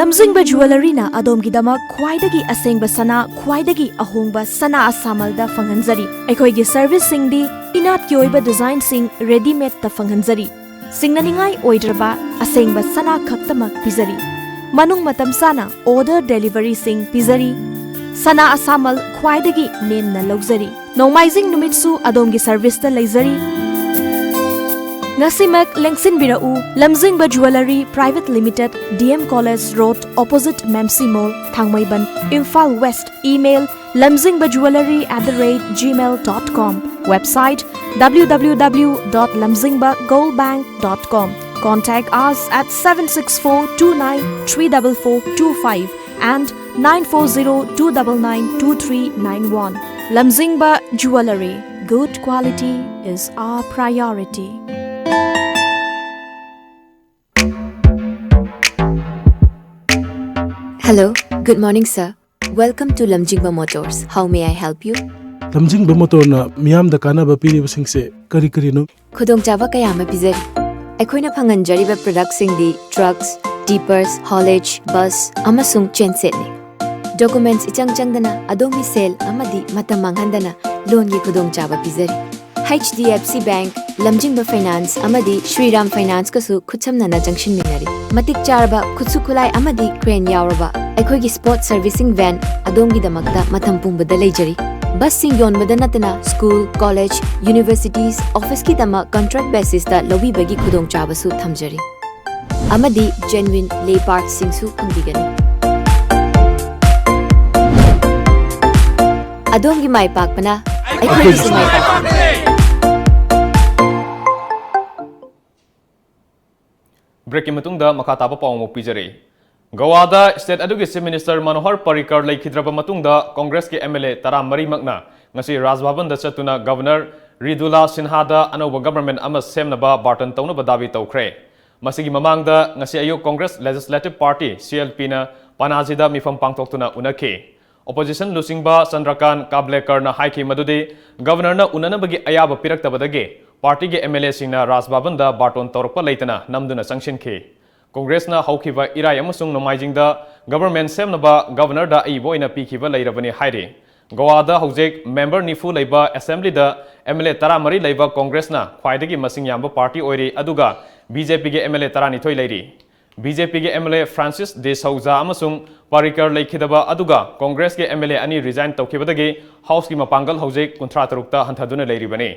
ꯂꯝꯖꯤꯡꯕ ꯖꯨꯋꯦꯂꯔꯤꯅ ꯑꯗꯣꯝꯒꯤꯗꯃꯛ ꯈ꯭ꯋꯥꯏꯗꯒꯤ ꯑꯁꯦꯡꯕ ꯁꯅꯥ, ꯈ꯭ꯋꯥꯏꯗꯒꯤ ꯑꯍꯣꯡꯕ ꯁꯅꯥ ꯑꯁꯥꯃꯜꯗ ꯐꯪꯍꯟꯖꯔꯤ꯫ ꯑꯩꯈꯣꯏꯒꯤ serviceꯁꯤꯡꯗꯤ ꯏꯅꯥꯠꯀꯤ ꯑꯣꯏꯕ designꯁꯤꯡ readymadeꯇ ꯐꯪꯍꯟꯖꯔꯤ꯫ ꯁꯤꯡꯅꯅꯤꯡꯉꯥꯏ ꯑꯣꯏꯗ꯭ꯔꯕ ꯑꯁꯦꯡꯕ ꯁꯅꯥ ꯈꯛꯇꯃꯛ ꯄꯤꯖꯔꯤ꯫ ꯃꯅꯨꯡ ꯃꯇꯝ ꯆꯥꯅ order deliveryꯁꯤꯡ ꯄꯤꯖꯔꯤ꯫ ꯁꯅꯥ ꯑꯁꯥꯃꯜ ꯈ꯭ꯋꯥꯏꯗꯒꯤ ꯅꯦꯝꯅ ꯂꯧꯖꯔꯤ꯫ ꯅꯣꯡꯃꯥꯏꯖꯤꯡ ꯅꯨꯃꯤꯠꯁꯨ ꯑꯗꯣꯝꯒꯤ serviceꯇ ꯂꯩꯖꯔꯤ꯫ ꯉꯁꯤꯃꯛ ꯂꯦꯡꯁꯤꯟꯕꯤꯔꯛꯎ, Lamjingba jewellery private limited, DM College Road, opposite Mamsi Mall, Thangmeiban, Imphal West. Email, lamjingba jewellery at the rate gmail dot com. Website, www dot lamjingba gold bank dot com. Contact us at seven six four two nine three double four two five and nine four zero two double nine two three nine one. Lamjingba Jewellery. Good quality is our priority. Hello, good morning, sir. Welcome to Lamjingba Motors. How may I help you? ꯂꯝꯖꯤꯡꯕ ꯃꯣꯇꯣꯔꯅ ꯃꯤꯌꯥꯝꯗ ꯀꯥꯟꯅꯕ ꯄꯤꯔꯤꯕꯁꯤꯡꯁꯦ ꯀꯔꯤ ꯀꯔꯤꯅꯣ? ꯈꯨꯗꯣꯡꯆꯥꯕ ꯀꯌꯥ ꯑꯃ ꯄꯤꯖꯔꯤ꯫ ꯑꯩꯈꯣꯏꯅ ꯐꯪꯍꯟꯖꯔꯤꯕ productꯁꯤꯡꯗꯤ trucks, tippers, haulage, bus ꯑꯃꯁꯨꯡ gensetꯅꯤ꯫ Documents ꯏꯆꯪ ꯆꯪꯗꯅ ꯑꯗꯣꯝꯒꯤ ꯁꯦꯜ ꯑꯃꯗꯤ ꯃꯇꯝ ꯃꯥꯡꯍꯟꯗꯅ loanꯒꯤ ꯈꯨꯗꯣꯡꯆꯥꯕ ꯄꯤꯖꯔꯤ꯫ HDFC Bank, ꯂꯝꯖꯤꯡꯕ Finance ꯑꯃꯗꯤ Shriram Financeꯀꯁꯨ ꯈꯨꯠꯁꯝꯅꯅ ꯆꯪꯁꯤꯟꯃꯤꯟꯅꯔꯤ꯫ ꯃꯇꯤꯛ ꯆꯥꯔꯕ ꯈꯨꯠꯁꯨ ꯈꯨꯠꯂꯥꯏ ꯑꯃꯗꯤ crane ꯌꯥꯎꯔꯕ ꯑꯩꯈꯣꯏꯒꯤ spot servicing van ꯑꯗꯣꯝꯒꯤꯗꯃꯛꯇ ꯃꯇꯝ ꯄꯨꯝꯕꯗ ꯂꯩꯖꯔꯤ꯫ Busꯁꯤꯡ ꯌꯣꯟꯕꯗ ꯅꯠꯇꯅ school, college, universities, officeꯀꯤꯗꯃꯛ contract basisꯇ ꯂꯧꯕꯤꯕꯒꯤ ꯈꯨꯗꯣꯡꯆꯥꯕꯁꯨ ꯊꯝꯖꯔꯤ꯫ ꯑꯃꯗꯤ genuine lay partsꯁꯤꯡꯁꯨ ꯐꯪꯕꯤꯒꯅꯤ꯫ ꯑꯗꯣꯝꯒꯤ ꯃꯥꯏ ꯄꯥꯛꯄꯅ ꯑꯩꯈꯣꯏꯒꯤꯁꯨ ꯃꯥꯏ ꯄꯥꯛꯄꯅꯤ꯫ Breakꯀꯤ ꯃꯇꯨꯡꯗ ꯃꯈꯥ ꯇꯥꯕ ꯄꯥꯎ ꯑꯃꯨꯛ ꯄꯤꯖꯔꯤ꯫ ꯒꯋꯥꯗ state ꯑꯗꯨꯒꯤ Chief Minister ꯃꯅꯣꯍꯔ ꯄꯔꯤꯀꯔ ꯂꯩꯈꯤꯗ꯭ꯔꯕ ꯃꯇꯨꯡꯗ Congressꯀꯤ MLA ꯇꯔꯥꯃꯔꯤꯃꯛꯅ ꯉꯁꯤ ꯔꯥꯖ ꯚꯕꯟꯗ ꯆꯠꯇꯨꯅ Governor ꯔꯤꯗꯨꯂꯥ ꯁꯤꯟꯍꯥꯗ ꯑꯅꯧꯕ government ꯑꯃ ꯁꯦꯝꯅꯕ bargain ꯇꯧꯅꯕ ꯗꯥꯕꯤ ꯇꯧꯈ꯭ꯔꯦ꯫ ꯃꯁꯤꯒꯤ ꯃꯃꯥꯡꯗ ꯉꯁꯤ ꯑꯌꯨꯛ Congress Legislative Party, CLPꯅ ꯄꯅꯥꯖꯤꯗ ꯃꯤꯐꯝ ꯄꯥꯡꯊꯣꯛꯇꯨꯅ ꯎꯅꯈꯤ꯫ Opposition ꯂꯨꯆꯤꯡꯕ ꯆꯟꯗ꯭ꯔꯀꯥꯟ ꯀꯥꯕ꯭ꯂꯦꯀꯔꯅ ꯍꯥꯏꯈꯤ ꯃꯗꯨꯗꯤ Governorꯅ ꯎꯅꯅꯕꯒꯤ ꯑꯌꯥꯕ ꯄꯤꯔꯛꯇꯕꯗꯒꯤ partyꯒꯤ MLAꯁꯤꯡꯅ ꯔꯥꯖ ꯚꯕꯟꯗ ꯕꯥꯔꯇꯣꯟ ꯇꯧꯔꯛꯄ ꯂꯩꯇꯅ ꯅꯝꯗꯨꯅ ꯆꯪꯁꯤꯟꯈꯤ꯫ Congressꯅ ꯍꯧꯈꯤꯕ ꯏꯔꯥꯏ ꯑꯃꯁꯨꯡ ꯅꯣꯡꯃꯥꯏꯖꯤꯡꯗ government ꯁꯦꯝꯅꯕ Governorꯗ ꯑꯏꯕ ꯑꯣꯏꯅ ꯄꯤꯈꯤꯕ ꯂꯩꯔꯕꯅꯤ ꯍꯥꯏꯔꯤ꯫ ꯒꯣꯋꯥꯗ ꯍꯧꯖꯤꯛ member ꯅꯤꯐꯨ ꯂꯩꯕ assemblyꯗ MLA ꯇꯔꯥꯃꯔꯤ ꯂꯩꯕ Congressꯅ ꯈ꯭ꯋꯥꯏꯗꯒꯤ ꯃꯁꯤꯡ ꯌꯥꯝꯕ party ꯑꯣꯏꯔꯤ, ꯑꯗꯨꯒ BJPꯒꯤ MLA ꯇꯔꯥꯅꯤꯊꯣꯏ ꯂꯩꯔꯤ꯫ BJPꯒꯤ MLA Francis D'Souza ꯑꯃꯁꯨꯡ Parrikar ꯂꯩꯈꯤꯗꯕ ꯑꯗꯨꯒ Congressꯀꯤ MLA ꯑꯅꯤ resign ꯇꯧꯈꯤꯕꯗꯒꯤ Houseꯀꯤ ꯃꯄꯥꯡꯒꯜ ꯍꯧꯖꯤꯛ ꯀꯨꯟꯊ꯭ꯔꯥ ꯇꯔꯨꯛꯇ ꯍꯟꯊꯗꯨꯅ ꯂꯩꯔꯤꯕꯅꯤ꯫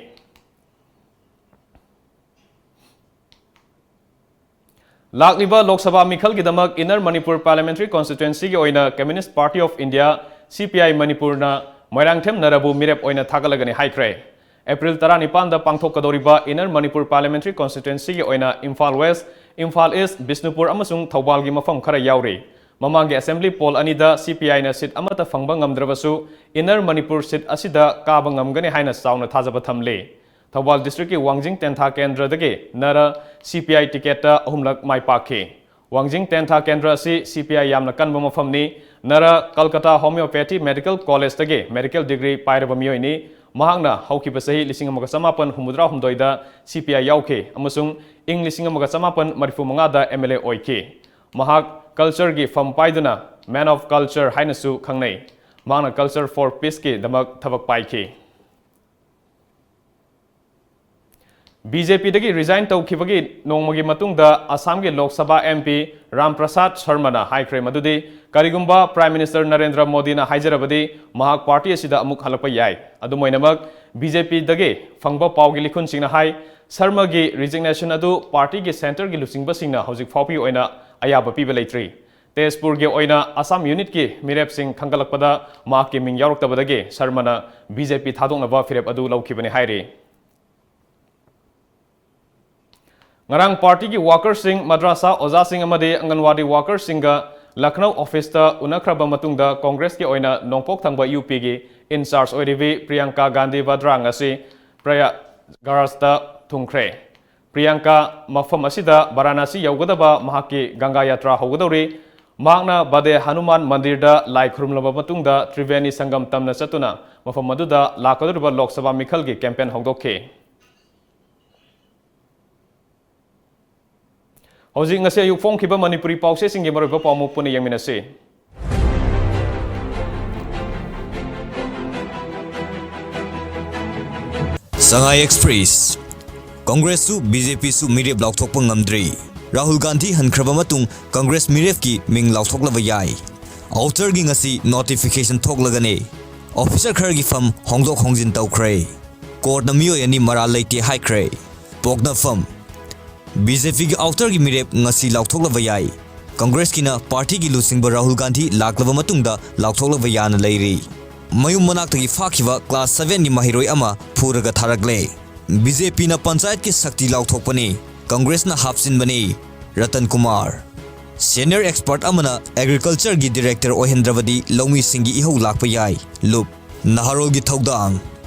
ꯂꯥꯛꯂꯤꯕ Lok Sabha ꯃꯤꯈꯜꯒꯤꯗꯃꯛ Inner Manipur Parliamentary Constituencyꯒꯤ ꯑꯣꯏꯅ Communist Party of India, CPI ꯃꯅꯤꯄꯨꯔꯅ ꯃꯣꯏꯔꯥꯡꯊꯦꯝ ꯅꯔꯥꯕꯨ ꯃꯤꯔꯦꯞ ꯑꯣꯏꯅ ꯊꯥꯒꯠꯂꯒꯅꯤ ꯍꯥꯏꯈ꯭ꯔꯦ꯫ ꯑꯦꯄ꯭ꯔꯤꯜ ꯇꯔꯥꯅꯤꯄꯥꯟꯗ ꯄꯥꯡꯊꯣꯛꯀꯗꯧꯔꯤꯕ Inner Manipur Parliamentary Constituencyꯒꯤ ꯑꯣꯏꯅ ꯏꯝꯐꯥꯜ West, ꯏꯝꯐꯥꯜ East, ꯕꯤꯁꯅꯨꯄꯨꯔ ꯑꯃꯁꯨꯡ ꯊꯧꯕꯥꯜꯒꯤ ꯃꯐꯝ ꯈꯔ ꯌꯥꯎꯔꯤ꯫ ꯃꯃꯥꯡꯒꯤ assembly poll ꯑꯅꯤꯗ CPIꯅ seat ꯑꯃꯠꯇ ꯐꯪꯕ ꯉꯝꯗ꯭ꯔꯕꯁꯨ, Inner Manipur seat ꯑꯁꯤꯗ ꯀꯥꯕ ꯉꯝꯒꯅꯤ ꯍꯥꯏꯅ ꯆꯥꯎꯅ ꯊꯥꯖꯕ ꯊꯝꯂꯤ꯫ ꯊꯧꯕꯥꯜ districtꯀꯤ ꯋꯥꯡꯖꯤꯡ ꯇꯦꯟꯊꯥ ꯀꯦꯟꯗ꯭ꯔꯗꯒꯤ ꯅꯔꯥ CPI ticketꯇ ꯑꯍꯨꯝꯂꯛ ꯃꯥꯏ ꯄꯥꯛꯈꯤ꯫ ꯋꯥꯡꯖꯤꯡ ꯇꯦꯟꯊꯥ ꯀꯦꯟꯗ꯭ꯔ ꯑꯁꯤ CPI ꯌꯥꯝꯅ ꯀꯟꯕ ꯃꯐꯝꯅꯤ꯫ ꯅꯔꯥ Calcutta Homeopathy Medical Collegeꯇꯒꯤ medical degree ꯄꯥꯏꯔꯕ ꯃꯤꯑꯣꯏꯅꯤ꯫ ꯃꯍꯥꯛꯅ ꯍꯧꯈꯤꯕ ꯆꯍꯤ ꯂꯤꯁꯤꯡ ꯑꯃꯒ ꯆꯃꯥꯄꯟ ꯍꯨꯝꯐꯨꯇꯔꯥꯍꯨꯝꯗꯣꯏꯗ CPI ꯌꯥꯎꯈꯤ ꯑꯃꯁꯨꯡ ꯏꯪ ꯂꯤꯁꯤꯡ ꯑꯃꯒ ꯆꯃꯥꯄꯟ ꯃꯔꯤꯐꯨꯃꯉꯥꯗ MLA ꯑꯣꯏꯈꯤ꯫ ꯃꯍꯥꯛ cultureꯒꯤ ꯐꯝ ꯄꯥꯏꯗꯨꯅ Man of Culture ꯍꯥꯏꯅꯁꯨ ꯈꯪꯅꯩ꯫ ꯃꯍꯥꯛꯅ Culture for Peaceꯀꯤꯗꯃꯛ ꯊꯕꯛ ꯄꯥꯏꯈꯤ꯫ BJPꯗꯒꯤ resign ꯇꯧꯈꯤꯕꯒꯤ ꯅꯣꯡꯃꯒꯤ ꯃꯇꯨꯡꯗ ꯑꯁꯥꯝꯒꯤ ꯂꯣꯛ ꯁꯚꯥ MP ꯔꯥꯝ ꯄ꯭ꯔꯁꯥꯗ ꯁꯔꯃꯅ ꯍꯥꯏꯈ꯭ꯔꯦ ꯃꯗꯨꯗꯤ ꯀꯔꯤꯒꯨꯝꯕ Prime Minister ꯅꯔꯦꯟꯗ꯭ꯔ ꯃꯣꯗꯤꯅ ꯍꯥꯏꯖꯔꯕꯗꯤ ꯃꯍꯥꯛ party ꯑꯁꯤꯗ ꯑꯃꯨꯛ ꯍꯜꯂꯛꯄ ꯌꯥꯏ꯫ ꯑꯗꯨꯝ ꯑꯣꯏꯅꯃꯛ, BJPꯗꯒꯤ ꯐꯪꯕ ꯄꯥꯎꯒꯤ ꯂꯤꯈꯨꯟꯁꯤꯡꯅ ꯍꯥꯏ, ꯁꯔꯃꯒꯤ resignation ꯑꯗꯨ partyꯒꯤ centreꯒꯤ ꯂꯨꯆꯤꯡꯕꯁꯤꯡꯅ ꯍꯧꯖꯤꯛ ꯐꯥꯎꯕꯒꯤ ꯑꯣꯏꯅ ꯑꯌꯥꯕ ꯄꯤꯕ ꯂꯩꯇ꯭ꯔꯤ꯫ ꯇꯦꯖꯄꯨꯔꯒꯤ ꯑꯣꯏꯅ ꯑꯁꯥꯝ unitꯀꯤ ꯃꯤꯔꯦꯞꯁꯤꯡ ꯈꯟꯒꯠꯂꯛꯄꯗ ꯃꯍꯥꯛꯀꯤ ꯃꯤꯡ ꯌꯥꯎꯔꯛꯇꯕꯗꯒꯤ ꯁꯔꯃꯅ BJP ꯊꯥꯗꯣꯛꯅꯕ ꯐꯤꯔꯦꯞ ꯑꯗꯨ ꯂꯧꯈꯤꯕꯅꯤ ꯍꯥꯏꯔꯤ꯫ ꯉꯔꯥꯡ partyꯒꯤ workersꯁꯤꯡ, ꯃꯗ꯭ꯔꯁꯥ ꯑꯣꯖꯥꯁꯤꯡ ꯑꯃꯗꯤ ꯑꯪꯒꯟꯋꯥꯗꯤ workersꯁꯤꯡꯒ ꯂꯈꯅꯧ officeꯇ ꯎꯅꯈ꯭ꯔꯕ ꯃꯇꯨꯡꯗ Congressꯀꯤ ꯑꯣꯏꯅ ꯅꯣꯡꯄꯣꯛ ꯊꯪꯕ UPꯒꯤ in-charge ꯑꯣꯏꯔꯤꯕꯤ ꯄ꯭ꯔꯤꯌꯥꯡꯀꯥ ꯒꯥꯟꯙꯤ ꯋꯥꯗ꯭ꯔꯥ ꯉꯁꯤ ꯄ꯭ꯔꯌꯥꯒꯔꯥꯖꯇ ꯊꯨꯡꯈ꯭ꯔꯦ꯫ ꯄ꯭ꯔꯤꯌꯥꯡꯀꯥ ꯃꯐꯝ ꯑꯁꯤꯗ ꯕꯔꯥꯅꯥꯁꯤ ꯌꯧꯒꯗꯕ ꯃꯍꯥꯛꯀꯤ ꯒꯪꯒꯥ ꯌꯥꯇ꯭ꯔꯥ ꯍꯧꯒꯗꯧꯔꯤ꯫ ꯃꯍꯥꯛꯅ ꯕꯗꯦ ꯍꯅꯨꯃꯥꯟ ꯃꯟꯗꯤꯔꯗ ꯂꯥꯏ ꯈꯨꯔꯨꯝꯂꯕ ꯃꯇꯨꯡꯗ ꯇ꯭ꯔꯤꯕꯦꯅꯤ ꯁꯪꯒꯝ ꯇꯝꯅ ꯆꯠꯇꯨꯅ ꯃꯐꯝ ꯑꯗꯨꯗ ꯂꯥꯛꯀꯗꯧꯔꯤꯕ ꯂꯣꯛ ꯁꯚꯥ ꯃꯤꯈꯜꯒꯤ ꯀꯦꯝꯄꯦꯟ ꯍꯧꯗꯣꯛꯈꯤ꯫ ꯍꯧꯖꯤꯛ ꯉꯁꯤ ꯑꯌꯨꯛ ꯐꯣꯡꯈꯤꯕ ꯃꯅꯤꯄꯨꯔꯤ ꯄꯥꯎꯆꯦꯁꯤꯡꯒꯤ ꯃꯔꯨꯑꯣꯏꯕ ꯄꯥꯎꯃꯨ ꯄꯨꯟꯅ ꯌꯦꯡꯃꯤꯟꯅꯁꯤ꯫ ꯁꯉꯥꯏ ꯑꯦꯛꯁꯄ꯭ꯔꯦꯁ꯫ ꯀꯪꯒ꯭ꯔꯦꯁꯁꯨ ꯕꯤ ꯖꯦ ꯄꯤꯁꯨ ꯃꯤꯔꯦꯞ ꯂꯥꯎꯊꯣꯛꯄ ꯉꯝꯗ꯭ꯔꯤ꯫ ꯔꯥꯍꯨꯜ ꯒꯥꯟꯙꯤ ꯍꯟꯈ꯭ꯔꯕ ꯃꯇꯨꯡ ꯀꯪꯒ꯭ꯔꯦꯁ ꯃꯤꯔꯦꯞꯀꯤ ꯃꯤꯡ ꯂꯥꯎꯊꯣꯛꯂꯕ ꯌꯥꯏ꯫ ꯑꯥꯎꯇꯔꯒꯤ ꯉꯁꯤ ꯅꯣꯇꯤꯐꯤꯀꯦꯁꯟ ꯊꯣꯛꯂꯒꯅꯤ꯫ ꯑꯣꯐꯤꯁꯔ ꯈꯔꯒꯤ ꯐꯝ ꯍꯣꯡꯗꯣꯛ ꯍꯣꯡꯖꯤꯟ ꯇꯧꯈ꯭ꯔꯦ꯫ ꯀꯣꯔꯠꯅ ꯃꯤꯑꯣꯏ ꯑꯅꯤ ꯃꯔꯥꯜ ꯂꯩꯇꯦ ꯍꯥꯏꯈ꯭ꯔꯦ꯫ ꯄꯣꯛꯅꯐꯝ꯫ ꯕꯤ ꯖꯦ ꯄꯤꯒꯤ ꯑꯥꯎꯇꯔꯒꯤ ꯃꯤꯔꯦꯞ ꯉꯁꯤ ꯂꯥꯎꯊꯣꯛꯂꯕ ꯌꯥꯏ꯫ ꯀꯪꯒ꯭ꯔꯦꯁꯀꯤꯅ ꯄꯥꯔꯇꯤꯒꯤ ꯂꯨꯆꯤꯡꯕ ꯔꯥꯍꯨꯜ ꯒꯥꯟꯙꯤ ꯂꯥꯛꯂꯕ ꯃꯇꯨꯡꯗ ꯂꯥꯎꯊꯣꯛꯂꯕ ꯌꯥꯅ ꯂꯩꯔꯤ꯫ ꯃꯌꯨꯝ ꯃꯅꯥꯛꯇꯒꯤ ꯐꯥꯈꯤꯕ ꯀ꯭ꯂꯥꯁ ꯁꯚꯦꯟꯒꯤ ꯃꯍꯩꯔꯣꯏ ꯑꯃ ꯐꯨꯔꯒ ꯊꯥꯔꯛꯂꯦ꯫ ꯕꯤ ꯖꯦ ꯄꯤꯅ ꯄꯟꯆꯥꯌꯠꯀꯤ ꯁꯛꯇꯤ ꯂꯥꯎꯊꯣꯛꯄꯅꯤ, ꯀꯪꯒ꯭ꯔꯦꯁꯅ ꯍꯥꯞꯆꯤꯟꯕꯅꯤ꯫ ꯔꯇꯟ ꯀꯨꯃꯥꯔ꯫ ꯁꯦꯅꯤꯌꯔ ꯑꯦꯛꯁꯄꯔꯠ ꯑꯃꯅ ꯑꯦꯒ꯭ꯔꯤꯀꯜꯆꯔꯒꯤ ꯗꯤꯔꯦꯛꯇꯔ ꯑꯣꯏꯍꯟꯗ꯭ꯔꯕꯗꯤ ꯂꯧꯃꯤꯁꯤꯡꯒꯤ ꯏꯍꯧ ꯂꯥꯛꯄ ꯌꯥꯏ꯫ ꯂꯨꯞ꯫ ꯅꯍꯥꯔꯣꯜꯒꯤ ꯊꯧꯗꯥꯡ꯫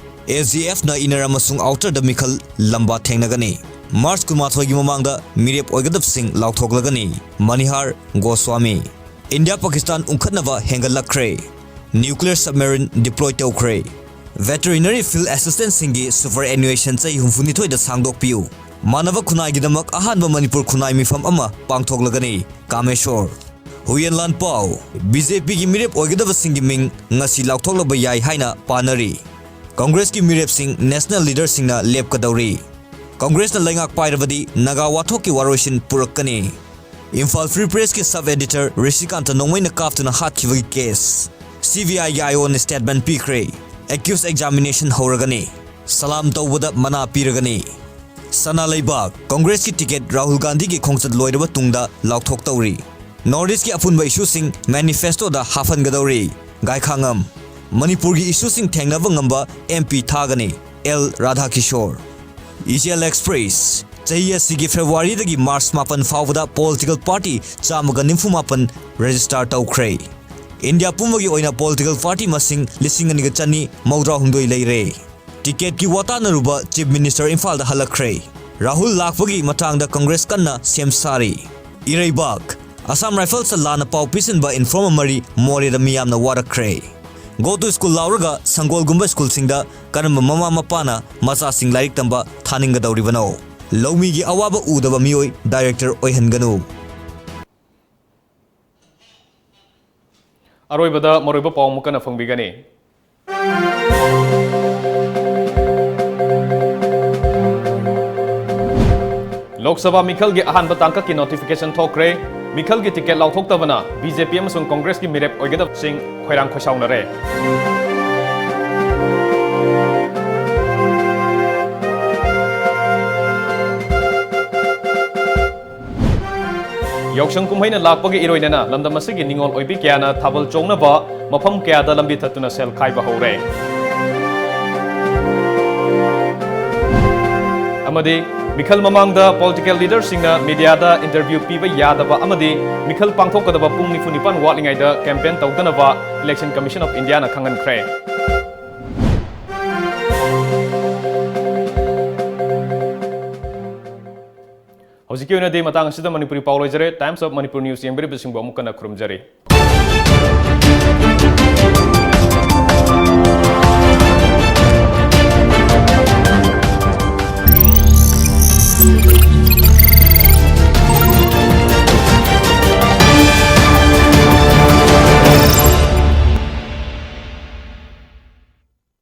ꯑꯦꯁ ꯗꯤ ꯑꯦꯐꯅ ꯏꯟꯅꯔ ꯑꯃꯁꯨꯡ ꯑꯥꯎꯇꯔꯗ ꯃꯤꯈꯜ ꯂꯝꯕꯥ ꯊꯦꯡꯅꯒꯅꯤ꯫ ꯃꯥꯔꯆ ꯀꯨꯟꯃꯥꯊꯣꯏꯒꯤ ꯃꯃꯥꯡꯗ ꯃꯤꯔꯦꯞ ꯑꯣꯏꯒꯗꯕꯁꯤꯡ ꯂꯥꯎꯊꯣꯛꯂꯒꯅꯤ꯫ ꯃꯅꯤꯍꯥꯔ Goswami. India Pakistan ꯎꯪꯈꯠꯅꯕ ꯍꯦꯟꯒꯠꯂꯛꯈ꯭ꯔꯦ꯫ Nuclear ꯁꯕꯃꯦꯔꯤꯟ deploy ꯇꯧꯈ꯭ꯔꯦ꯫ ꯚꯦꯇꯔꯤꯅꯔꯤ ꯐꯤꯜꯗ ꯑꯦꯁꯤꯁꯇꯦꯟꯁꯤꯡꯒꯤ ꯁꯨꯄꯔ ꯑꯦꯅꯨꯌꯦꯁꯟ ꯆꯍꯤ ꯍꯨꯝꯐꯨꯅꯤꯊꯣꯏꯗ ꯁꯥꯡꯗꯣꯛꯄꯤꯌꯨ꯫ ꯃꯥꯟꯅꯕ ꯈꯨꯟꯅꯥꯏꯒꯤꯗꯃꯛ ꯑꯍꯥꯟꯕ ꯃꯅꯤꯄꯨꯔ ꯈꯨꯟꯅꯥꯏ ꯃꯤꯐꯝ ꯑꯃ ꯄꯥꯡꯊꯣꯛꯂꯒꯅꯤ꯫ ꯀꯥꯃꯦꯁꯣꯔ꯫ ꯍꯨꯏꯌꯦꯟ ꯂꯥꯟꯄꯥꯎ꯫ ꯕꯤ ꯖꯦ ꯄꯤꯒꯤ ꯃꯤꯔꯦꯞ ꯑꯣꯏꯒꯗꯕꯁꯤꯡꯒꯤ ꯃꯤꯡ ꯉꯁꯤ ꯂꯥꯎꯊꯣꯛꯂꯕ ꯌꯥꯏ ꯍꯥꯏꯅ ꯄꯥꯅꯔꯤ꯫ ꯀꯪꯒ꯭ꯔꯦꯁꯀꯤ ꯃꯤꯔꯦꯞꯁꯤꯡ ꯅꯦꯁꯅꯦꯜ ꯂꯤꯗꯔꯁꯤꯡꯅ ꯂꯦꯞꯀꯗꯧꯔꯤ꯫ ꯀꯪꯒ꯭ꯔꯦꯁꯅ ꯂꯩꯉꯥꯛ ꯄꯥꯏꯔꯕꯗꯤ ꯅꯥꯒꯥ ꯋꯥꯊꯣꯛꯀꯤ ꯋꯥꯔꯣꯏꯁꯤꯟ ꯄꯨꯔꯛꯀꯅꯤ꯫ ꯏꯝꯐꯥꯜ ꯐ꯭ꯔꯤ ꯄ꯭ꯔꯦꯁꯀꯤ ꯁꯕ ꯑꯦꯗꯤꯇꯔ ꯔꯤꯁꯤꯀꯥꯟꯇ ꯅꯣꯡꯃꯩꯅ ꯀꯥꯞꯇꯨꯅ ꯍꯥꯠꯈꯤꯕꯒꯤ ꯀꯦꯁ꯫ ꯁꯤ ꯕꯤ ꯑꯥꯏꯒꯤ ꯑꯥꯏ ꯑꯣꯅ ꯁ꯭ꯇꯦꯠꯃꯦꯟ ꯄꯤꯈ꯭ꯔꯦ꯫ ꯑꯦꯀ꯭ꯌꯨꯁ ꯑꯦꯛꯖꯥꯃꯤꯅꯦꯁꯟ ꯍꯧꯔꯒꯅꯤ꯫ ꯁꯂꯥꯝ ꯇꯧꯕꯗ ꯃꯅꯥ ꯄꯤꯔꯒꯅꯤ꯫ ꯁꯅꯥ ꯂꯩꯕꯥꯛ꯫ ꯀꯪꯒ꯭ꯔꯦꯁꯀꯤ ꯇꯤꯀꯦꯠ ꯔꯥꯍꯨꯜ ꯒꯥꯟꯙꯤꯒꯤ ꯈꯣꯡꯆꯠ ꯂꯣꯏꯔꯕ ꯇꯨꯡꯗ ꯂꯥꯎꯊꯣꯛꯇꯧꯔꯤ꯫ ꯅꯣꯔꯠ ꯏꯁꯀꯤ ꯑꯄꯨꯟꯕ ꯏꯁꯨꯁꯤꯡ ꯃꯦꯅꯤꯐꯦꯁꯇꯣꯗ ꯍꯥꯞꯍꯟꯒꯗꯧꯔꯤ꯫ ꯒꯥꯏꯈꯥꯉꯝ꯫ ꯃꯅꯤꯄꯨꯔꯒꯤ ꯏꯁꯨꯁꯤꯡ ꯊꯦꯡꯅꯕ ꯉꯝꯕ ꯑꯦꯝ ꯄꯤ ꯊꯥꯒꯅꯤ꯫ ꯑꯦꯜ ꯔꯥꯙꯥꯀꯤꯁꯣꯔ꯫ ꯏꯆꯦꯜ ꯑꯦꯛꯁꯄ꯭ꯔꯦꯁ꯫ ꯆꯍꯤ ꯑꯁꯤꯒꯤ ꯐꯦꯕ꯭ꯔꯨꯋꯥꯔꯤꯗꯒꯤ ꯃꯥꯔꯆ ꯃꯥꯄꯟ ꯐꯥꯎꯕꯗ ꯄꯣꯂꯤꯇꯤꯀꯦꯜ ꯄꯥꯔꯇꯤ ꯆꯥꯝꯃꯒ ꯅꯤꯐꯨ ꯃꯥꯄꯟ ꯔꯦꯖꯤꯁꯇꯥꯔ ꯇꯧꯈ꯭ꯔꯦ꯫ ꯏꯟꯗꯤꯌꯥ ꯄꯨꯝꯕꯒꯤ ꯑꯣꯏꯅ ꯄꯣꯂꯤꯇꯤꯀꯦꯜ ꯄꯥꯔꯇꯤ ꯃꯁꯤꯡ ꯂꯤꯁꯤꯡ ꯑꯅꯤꯒ ꯆꯅꯤ ꯃꯧꯗ꯭ꯔꯥ ꯍꯨꯝꯗꯣꯏ ꯂꯩꯔꯦ꯫ ꯇꯤꯀꯦꯠꯀꯤ ꯋꯥ ꯇꯥꯅꯔꯨꯕ ꯆꯤꯐ ꯃꯤꯅꯤꯁꯇꯔ ꯏꯝꯐꯥꯜꯗ ꯍꯜꯂꯛꯈ꯭ꯔꯦ꯫ ꯔꯥꯍꯨꯜ ꯂꯥꯛꯄꯒꯤ ꯃꯇꯥꯡꯗ ꯀꯪꯒ꯭ꯔꯦꯁ ꯀꯟꯅ ꯁꯦꯝ ꯁꯥꯔꯤ꯫ ꯏꯔꯩꯕꯥꯛ꯫ ꯑꯁꯥꯝ ꯔꯥꯏꯐꯜꯁꯇ ꯂꯥꯟꯅ ꯄꯥꯎ ꯄꯤꯁꯤꯟꯕ ꯏꯟꯐꯣꯔꯃꯔ ꯃꯔꯤ ꯃꯣꯔꯦꯗ ꯃꯤꯌꯥꯝꯅ ꯋꯥꯔꯛꯈ꯭ꯔꯦ꯫ Go to school ꯂꯥꯎꯔꯒ ꯁꯪꯒꯣꯜꯒꯨꯝꯕ ꯁ꯭ꯀꯨꯜꯁꯤꯡꯗ ꯀꯔꯝꯕ ꯃꯃꯥ ꯃꯄꯥꯅ ꯃꯆꯥꯁꯤꯡ ꯂꯥꯏꯔꯤꯛ ꯇꯝꯕ ꯊꯥꯅꯤꯡꯒꯗꯧꯔꯤꯕꯅꯣ? ꯂꯧꯃꯤꯒꯤ ꯑꯋꯥꯕ ꯎꯗꯕ ꯃꯤꯑꯣꯏ ꯗꯥꯏꯔꯦꯛꯇꯔ ꯑꯣꯏꯍꯟꯒꯅꯨ꯫ ꯑꯔꯣꯏꯕꯗ ꯃꯔꯨꯑꯣꯏꯕ ꯄꯥꯎ ꯑꯃꯨꯛ ꯀꯟꯅ ꯐꯪꯕꯤꯒꯅꯤ꯫ ꯂꯣꯛ ꯁꯚꯥ ꯃꯤꯈꯜꯒꯤ ꯑꯍꯥꯟꯕ ꯇꯥꯡꯀꯛꯀꯤ ꯅꯣꯇꯤꯐꯤꯀꯦꯁꯟ ꯊꯣꯛꯈ꯭ꯔꯦ꯫ ꯃꯤꯈꯜꯒꯤ ꯇꯤꯀꯦꯠ ꯂꯥꯎꯊꯣꯛꯇꯕꯅ ꯕꯤ ꯖꯦ ꯄꯤ ꯑꯃꯁꯨꯡ ꯀꯣꯡꯒ꯭ꯔꯦꯁꯀꯤ ꯃꯤꯔꯦꯞ ꯑꯣꯏꯒꯗꯕꯁꯤꯡ ꯈꯣꯏꯔꯥꯡ ꯈꯣꯏꯁꯥꯎꯅꯔꯦ꯫ ꯌꯥꯎꯁꯪ ꯀꯨꯝꯍꯩꯅ ꯂꯥꯛꯄꯒ ꯏꯔꯣꯏꯅꯅ ꯂꯝꯗꯝ ꯑꯁꯤꯒꯤ ꯅꯤꯉꯣꯜ ꯑꯣꯏꯕꯤ ꯀꯌꯥꯅ ꯊꯥꯕꯜ ꯆꯣꯡꯅꯕ ꯃꯐꯝ ꯀꯌꯥꯗ ꯂꯝꯕꯤ ꯊꯠꯇꯨꯅ ꯁꯦꯜ ꯈꯥꯏꯕ ꯍꯧꯔꯦ꯫ ꯑꯃꯗꯤ ꯃꯤꯈꯜ ꯃꯃꯥꯡꯗ ꯄꯣꯂꯤꯇꯤꯀꯦꯜ ꯂꯤꯗꯔꯁꯤꯡꯅ ꯃꯤꯗꯤꯌꯥꯗ ꯏꯟꯇꯔꯚ꯭ꯌꯨ ꯄꯤꯕ ꯌꯥꯗꯕ ꯑꯃꯗꯤ ꯃꯤꯈꯜ ꯄꯥꯡꯊꯣꯛꯀꯗꯕ ꯄꯨꯡ ꯅꯤꯐꯨ ꯅꯤꯄꯥꯟ ꯋꯥꯠꯂꯤꯉꯩꯗ ꯀꯦꯝꯄꯦꯟ ꯇꯧꯗꯅꯕ ꯏꯂꯦꯛꯁꯟ ꯀꯃꯤꯁꯟ ꯑꯣꯐ ꯏꯟꯗꯤꯌꯥꯅ ꯈꯪꯍꯟꯈ꯭ꯔꯦ꯫ ꯍꯧꯖꯤꯛꯀꯤ ꯑꯣꯏꯅꯗꯤ ꯃꯇꯥꯡ ꯑꯁꯤꯗ ꯃꯅꯤꯄꯨꯔꯤ ꯄꯥꯎ ꯂꯣꯏꯖꯔꯦ꯫ Times of Manipur News ꯌꯦꯡꯕꯤꯔꯤꯕꯁꯤꯡꯕꯨ ꯑꯃꯨꯛ ꯍꯟꯅ ꯈꯨꯔꯨꯝꯖꯔꯤ꯫